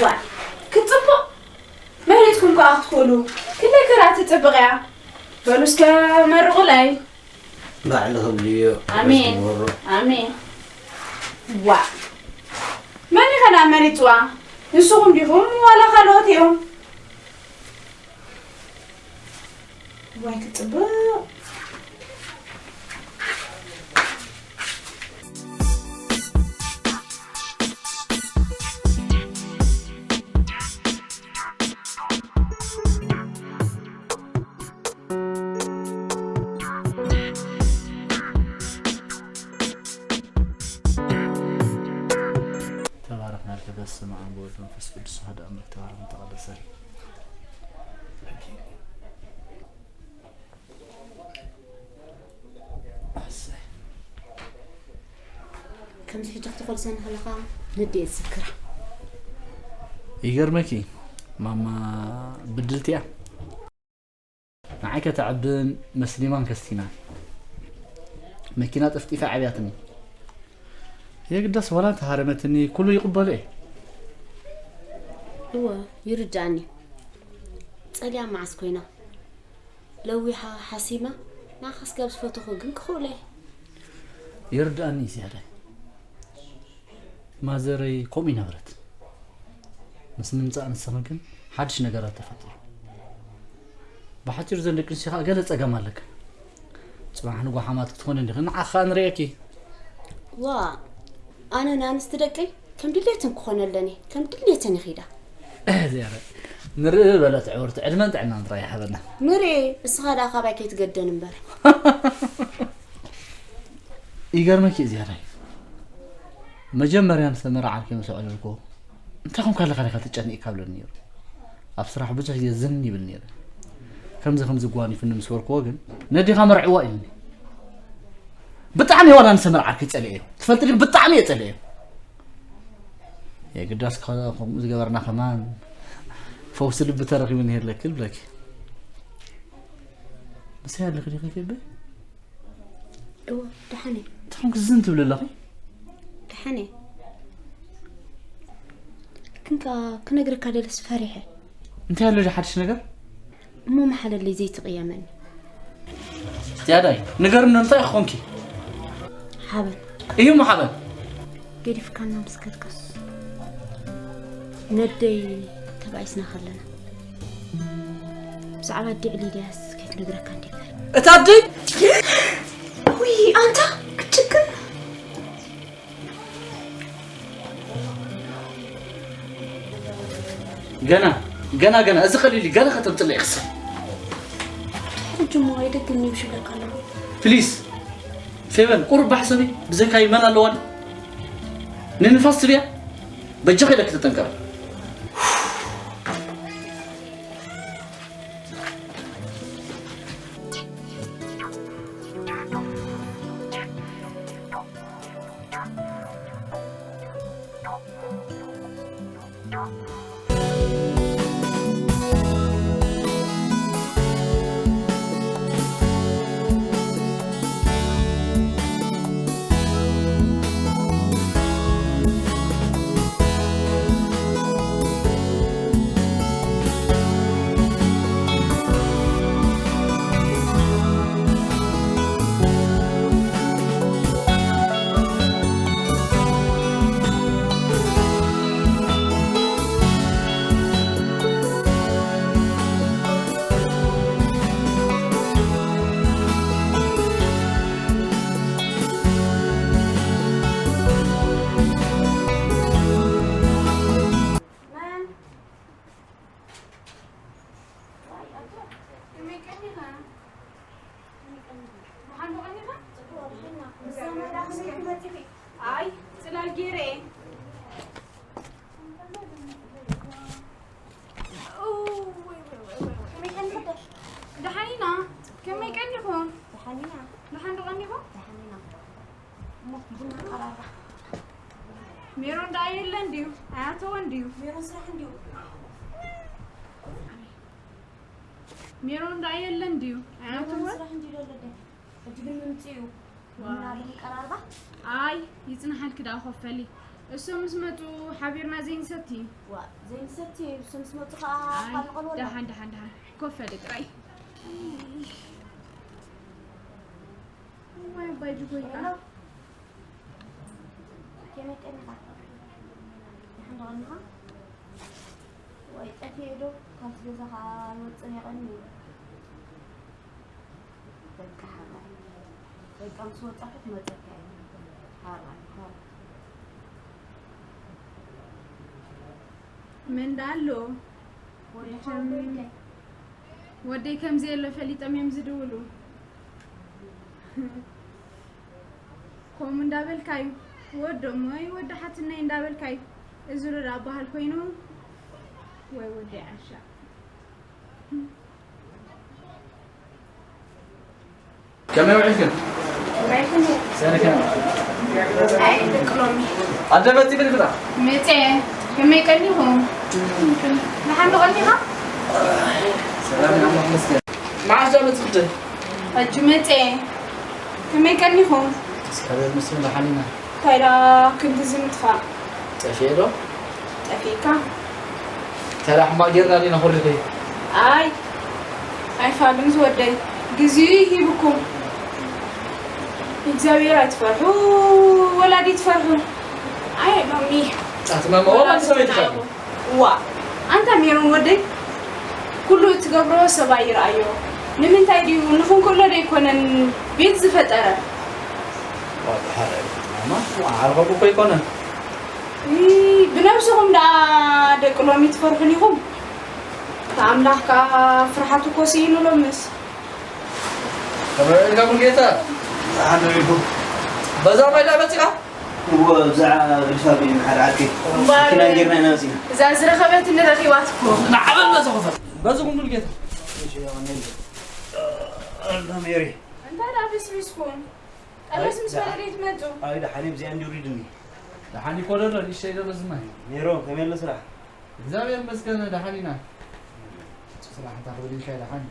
ዋይ፣ ክትጽብቕ መሪጽኩም ከኣ ክትክእሉ። ክንደይ ከኣ ትጽብቕ እያ። በሉ እስከ መርቑለይ። ባዕልኺ ብልዮ፣ ኣሜን። ርስቲ ንወሮ። ኣሜን። ዋ፣ መን እዩ ከ ደኣ መሪጽዋ? ንስኹም ዲኹም ዋላ ካልኦት እዮም? ዋይ፣ ክትጽብቕ። ተባረኽና። በስመ ኣብ ወወልድ ወመንፈስ ቅዱስ ኣሐዱ ኣምላክ ተባረኽ ተቐደሰ። እሰይ። ከምዚ ሕጂ ክትኾልሰኒ ከለኻ ንዴት ዝክራ። ይገርመኪ፣ ማማ ብድልቲ እያ። ንዓይ ከተዕብን መስሊማን ከስቲናን። መኪና ጠፍጢፋ ዓብያትኒ። የግዳስ ዋላ እንተሃረመትኒ ኩሉ ይቕበሎ እየ። እወ፣ ይርድኣኒ። ጸሊያ መዓስ ኮይና? ለዊሓ ሓሲማ ንዓኻ ስጋብ ዝፈተኹ ግን ክኽእሎ እየ። ይርድኣኒ እዩ ዝያዳይ። ማዘረይ ከምኡ ይነበረት። ምስ ምምጻእ ንስኺ ግን ሓድሽ ነገራት ተፈጢሩ። ብሓጺሩ ዘን ደቂ ኣንስትዮ ከኣ ገለ ጸገም ኣለካ። ጽባሕ ንጎ ሓማት ክትኾኒ እንዲኺ ንዓኻ ንርእየኪ። ዋ፣ ኣነ ንኣንስቲ ደቀይ ከም ድሌተን ክኾነለን እየ፣ ከም ድሌተን ይኺዳ። እዚኣ ንርኢ በለት ዕውርቲ ዕድመን ጥዕናን ጥራይ ይሃበና። ንርኢ፣ እስኻ ደኣ ካባይ ከይትገደን እምበር። ይገርመኪ እዚኣ ናይ መጀመርያ ንሰመራ ዓርከይ ምስ ኣዕለልኩዎ፣ "እንታይ ኮንካ ኣለኻ ዲኻ ተጨኒቕካ?" ብለኒ ነይሩ። ኣብ ስራሕ ብዙሕ ግዜ ዝን ይብል ነይረ። ከምዚ ከምዚ ጓኒፉኒ ምስ በልክዎ ግን፣ "ነዴኻ መርዕዋ" ኢሉኒ። ብጣዕሚ ዋላ ንሰመራ ዓርከይ ጸሊኤዮ። ትፈልጥ ድዩ? ብጣዕሚ እየ ጸሊኤዮ። የግዳስ ከ-፣ ከምኡ ዝገበርና ከማን ፈውሲ ልቢ ተረኺቡ ነይሩ ለክል ብለኪ። ምሳይ ኣለኺ ዲኺ ፌበ? እወ፣ ደሓን እየ። እንታይ ኮንኪ ዝን ትብሊ ኣለኺ? ደሓን እየ። ግን ከኣ ክነግረካ ደለስ ፈሪሐ። እንታይ ኣሎ ድዩ ሓድሽ ነገር? እሞ መሓለለይ ዘይትቕየመኒ። ዝያዳይ፣ ንገርኒ እንታይ ኮንኪ? ሓበን። እዩ እሞ ሓበን። ገዲፍካና ምስ ከድካስ ነደይ ተባኢስና ከለና ብዛዕባ ኣዲዕ ሊድያስ ከይትነግረካ እንዲበር። እታ ኣደይ? ውይ፣ ኣንታ ክትጭክን። ገና፣ ገና፣ ገና፣ እዚ ቀሊል እዩ፣ ገና ከተምፅለይ ክስብ። ሕጂ እሞ ኣይደግም ይብሽ ይብለካ ኣለኹ። ፕሊዝ፣ ፌቨን፣ ቁሩብ ባሕሰቢ፣ ብዘይካይ መን ኣለዋን? ንንፋስ ትብያ? በጃኺ ኢለኪ ተጠንቀቂ። ኣይ፣ ጽላል ገይረ እየ። ደሓን ኢና። ከመይ ቀኒኹም? ደሓን ዶ ቀኒኹም? ሜሮን ደኣ የለን ድዩ? ኣያተወን ድዩ? ሜሮን ስራሕ እንድዩ። ሜሮን ደኣ የለን ድዩ? ኣያተወን? ስራሕ እንድዩ ዘሎ። ሕጂ ግን ምምጽኡ። ዋይ። ምናምን ቀራርባ? ኣይ፣ ይጽንሓልኪ ደኣ ኮፍ በሊ። እሶም ምስ መጹ ሓቢርና ዘይንሰቲ። ዋ፣ ዘይንሰቲ፣ እሶም ምስ መጹ ከኣ ኣይ፣ ካልእ ቆልዓ። ደሓን፣ ደሓን፣ ደሓን። ኮፍ በሊ ጥራይ። እዋይ፣ ኣባይ ጅጎይ ከኣ። ሄሎ። ከመይ ቀኒኻ? ደሓን ዶ ቀኒኻ? ወይ ጠፊኤ ዶ? ካብዚ ገዛ ከኣ ኣይወጽእን እየ ቀኒየ። በቃ ሓራይ። በቃ ምስ ወጻኹ ክመጸካ እየ። ሓራይ፣ ሓራይ። መን ደኣ ኣሎ? ወዲ መቸም ሓወቦይ ከ? ወደይ ከም ዘየሎ ፈሊጦም እዮም ዝድውሉ። ከምኡ እንዳበልካዩ፣ ወዶሞይ ወዲ ሓትነይ እንዳበልካዩ፣ እዚ ዶ ደኣ በሃል ኮይኑ? ወይ ወደይ ዓሻ። ከመይ ውዒልክን? ውዒልክን? ሰኒ ከመይ? ኣይ፣ ደቂ ሎሚ። ኣደ መጺ ብል ብላ። መጸ። ከመይ ቀኒኹም? ደሓን ዶ ቀኒኻ? ሰላም ኢና፣ ኣምላኽ ይመስገን። መዓስ ዶ መጺ ክደ? ሕጂ መጸ። ከመይ ቀኒኹም? እስካብ መስገን ደሓን ኢና። እንታይ ደኣ ክንድዚ ምጥፋእ? ጠፊኤ ዶ? ጠፊእካ? እንታይ ደኣ ሕማቕ ጌርና ዲና ኮሪኺ? ኣይ፣ ኣይፋልን ዝወደይ፣ ግዜኡ ሂብኩም። እግዚኣብሔር ኣይትፈርሑ፣ ወላዲ ትፈርሑ። ኣይ፣ ሎሚ ኣቲ ማማ፣ ወላ ሰበይቲ ኢኻ። ዋ፣ ኣንታ ሜሮን ወደይ፣ ኩሉ እትገብሮ ሰብኣይ ይርኣዮ። ንምንታይ ድዩ ንኹን ከሎ ዶ ኣይኮነን ቤት ዝፈጠረ? ዋ፣ ደሓር ኣይኮነን ማማ፣ ዓርኸቡ እኮ ኣይኮነን። ይ፣ ብነብስኹም ደኣ ደቂ ሎሚ ትፈርሑን ኢኹም። እቲ ኣምላኽ ከኣ ፍርሓቱ እኮ ስኢኑ ሎምስ። ተመልካ ሙሉጌታ፣ ደሓን ዶ ኢኹም? በዛ ማይ ደኣ መጺኻ? እዎ፣ ብዛዕባ ግድፋ ቢል መሓር ዓርከይ። እምበኣር፣ መኪና ጌርና ኢና መጺና። እዛ ዝረኸበት ንረኺባትኩም። ንዓበል በዚ ክፈት። በዚ ኩን ሙሉጌታ። እሺ፣ ያው፣ እኔ ኣላ ሜሪ። እንታይ ደኣ ብስቢስኩም? ቀለስ ምስ ኣይ፣ በለ ደኣ ትመጹ። ኣይ፣ ደሓን እየ፣ ብዚኣ እንዲ ውሪድኒ። ደሓን ይኮ ደሎ፣ ንእሽተይ ደሎ ዝማይ። ሜሮ፣ ከመይ ኣሎ ስራሕ? እግዚኣብሔር ይመስገን፣ ደሓን ኢና። ስራሕ እንታይ ክብል ኢልካ ደሓን።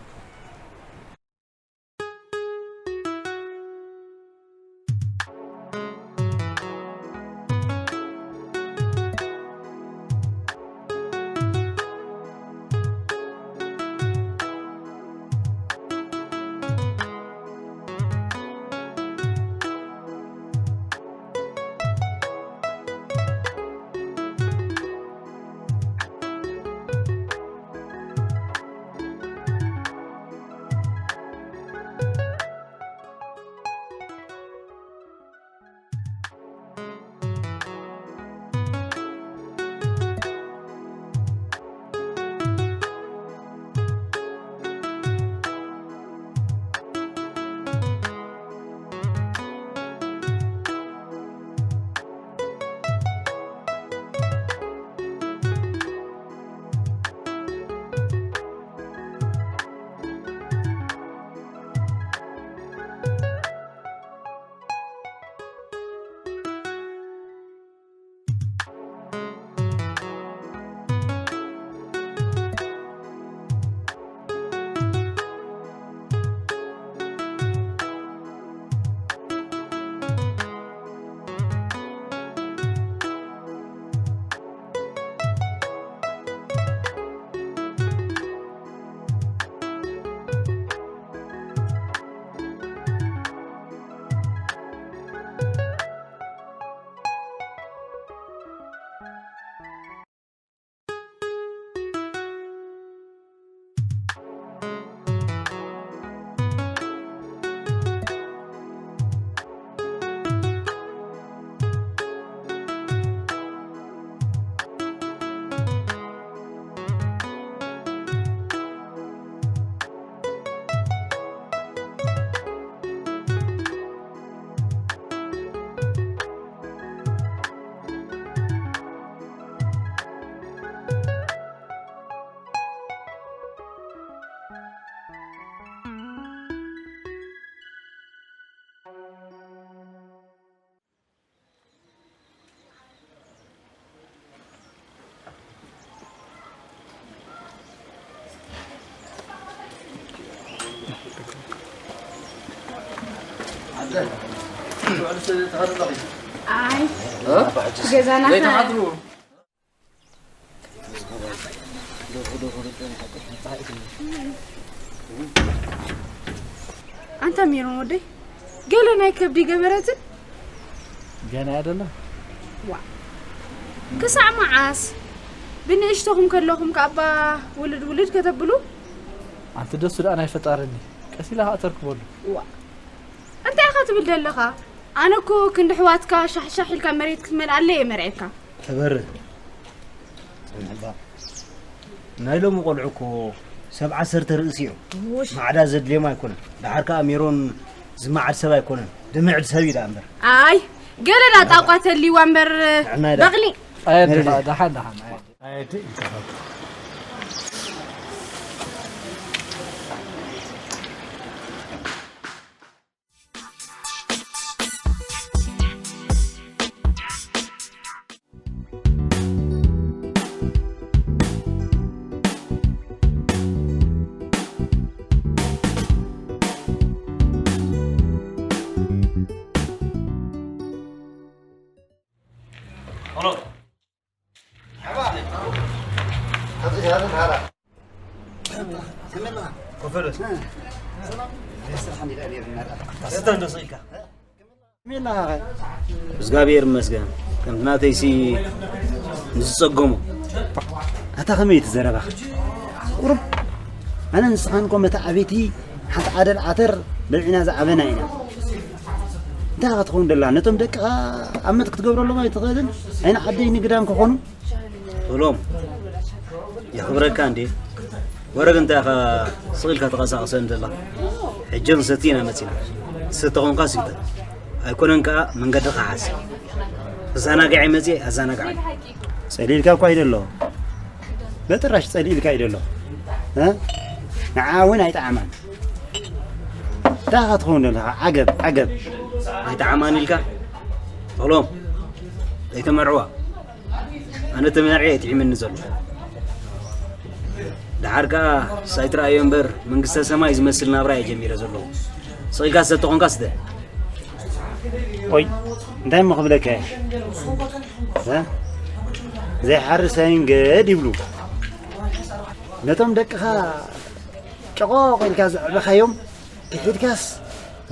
ኣይ፣ እ? ገዛና ዘይተሓድሩ። ኣንታ ሜሮን ወደይ፣ ገለ ናይ ከብዲ ገበረትን? ገና ኣይደለ? ዋ፣ ክሳዕ መዓስ? ብንእሽቶኹም ከለኹም ከኣባ ውልድ ውልድ ከተብሉ? ኣንቲ ደሱ ደኣ ናይ ፈጣሪ እንዲ፣ ቀስ ኢላ ከኣ ተርክበሉ። ዋ፣ እንታይ ኢኻ ትብል ዘለኻ? ኣነ እኮ ክንዲ ኣሕዋትካ ሻሕሻሕ ኢልካ መሬት ክትመልኣለይ እየ መርዔካ። ተበርህ። ጽንሕባ። ናይ ሎሚ ቆልዑ እኮ ሰብ ዓሰርተ ርእሲ እዮም። ውሽ። ማዕዳ ዘድልዮም ኣይኮነን። ደሓር ከኣ ሜሮን ዝመዓድ ሰብ ኣይኮነን። ድምዕድ ሰብ እዩ ደኣ እምበር። ኣይ፣ ገለ ደኣ ጣቋ ተልይዋ እምበር፣ ንዕናይ ደኣ። በቕሊ። ኣየድኻ፣ ነርዚ። ደሓን፣ ደሓን፣ ኣየድ-፣ ኣየድ-፣ እግዚኣብሔር ይመስገን፣ ከምቲ ናተይሲ ንዝጸገሙ። ኣታ ከመይ እቲ ዘረባኻ? ቁሩብ ኣነ ንስኻን እኮ መተዓብይቲ ሓንቲ ዓደል ዓተር በልዒና ዝዓበና ኢና። እንታይ ኢኻ ትኸውን ደላ? ነቶም ደቅኻ ኣብ መት ክትገብረሎም ኣይትኽእልን? ዓይኒ ዓደይ ንግዳም ክኾኑ? በሎም፣ የኽብረካ እንዴ? ወረግ እንታይ ኢኻ ስቕ ኢልካ ተቐሳቕሰን ደላ? ሕጂ ክንሰቲ ኢና መጺና። ዝሰተ ኾንካ ስተ። ኣይኮነን ከኣ መንገድኻ ሓዝ። ኣዘናጋዒ መፅየ ኣዘናጋዒ። ፀሊልካ እኳ ይደሎ በጥራሽ ፀሊልካ ይደሎ። ንዓ እውን ኣይጠዓማን። እንታይ ክትኸውን ዘለኻ? ዓገብ ዓገብ። ኣይጠዓማን ኢልካ? ተኽሎም፣ ኣይተመርዕዋ። ኣነ ተመርዕየ እዩ ጥዒምኒ ዘሎ። ደሓር ከኣ ሳይትረኣዮ እምበር መንግስተ ሰማይ ዝመስል ናብራ እየ ጀሚረ ዘለኹ። ስቕ ኢልካ ዝሰተ ኾንካ ስተ። ቆይ እንታይ እሞ ክብለካ እየ? ዘይሓርስ ኣይንገድ ይብሉ። ነቶም ደቅኻ ጨቖቕ ኢልካ ዘዕበኻዮም ክሒድካስ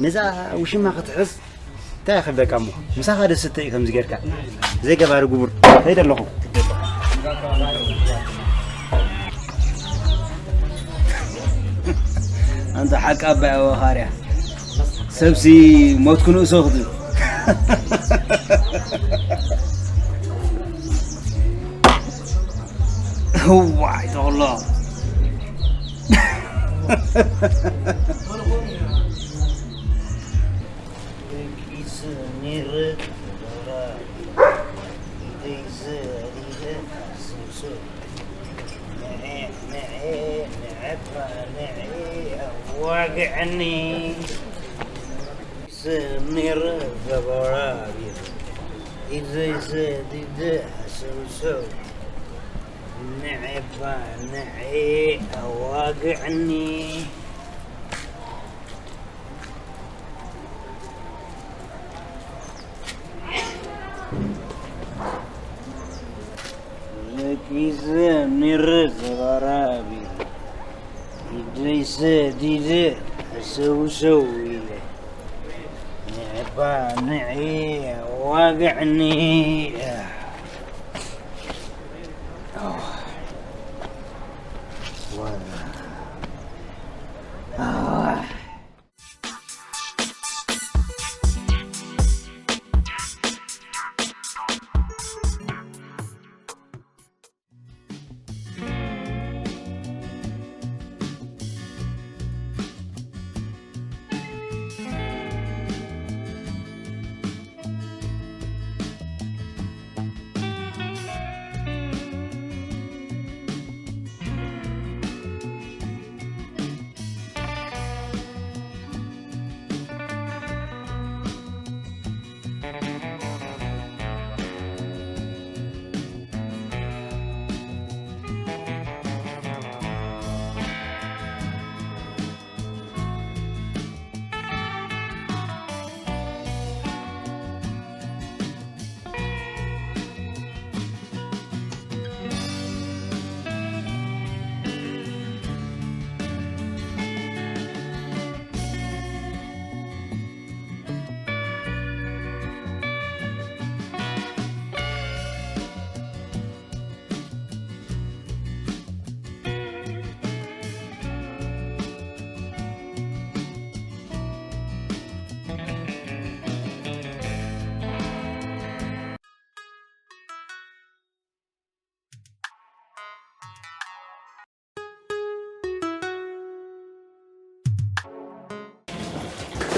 ነዛ ውሽማ ክትሕዝ እንታይ ክብለካ እሞ? ምሳኻ ደስተ እዩ ከምዚ ጌርካ። ዘይገባሪ ጉቡር ከይደ ኣለኹ። ኣንታ ሓቂ ኣባይ ኣወኻርያ ሰብሲ ሞት ክንእሶ ክትብል። እዋይ ተቕሎ። ዋግዕኒ ስኒር ዘበራቢር ኢዘይሰ ዲደ ኣሰብሰብ ንዕባ ንዒ ኣዋግዕኒ። ለቂዘ ኒር ዘባራቢ ኢደይሰ ዲደ ኣሰውሰው ኢለ ንዕባ ንዒ ዋግዕኒ።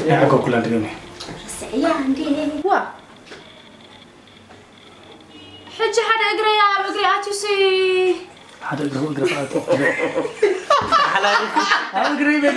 ይዓገኩላ ድገሚ። ርስዕያ እንዴ? ዋ፣ ሕጂ ሓደ እግረይ ኣብ እግሪ ኣትዩሲ። ሓደ እግሪ ኣብ እግሪ ኣትዩ። ኣብ እግሪ በሊ።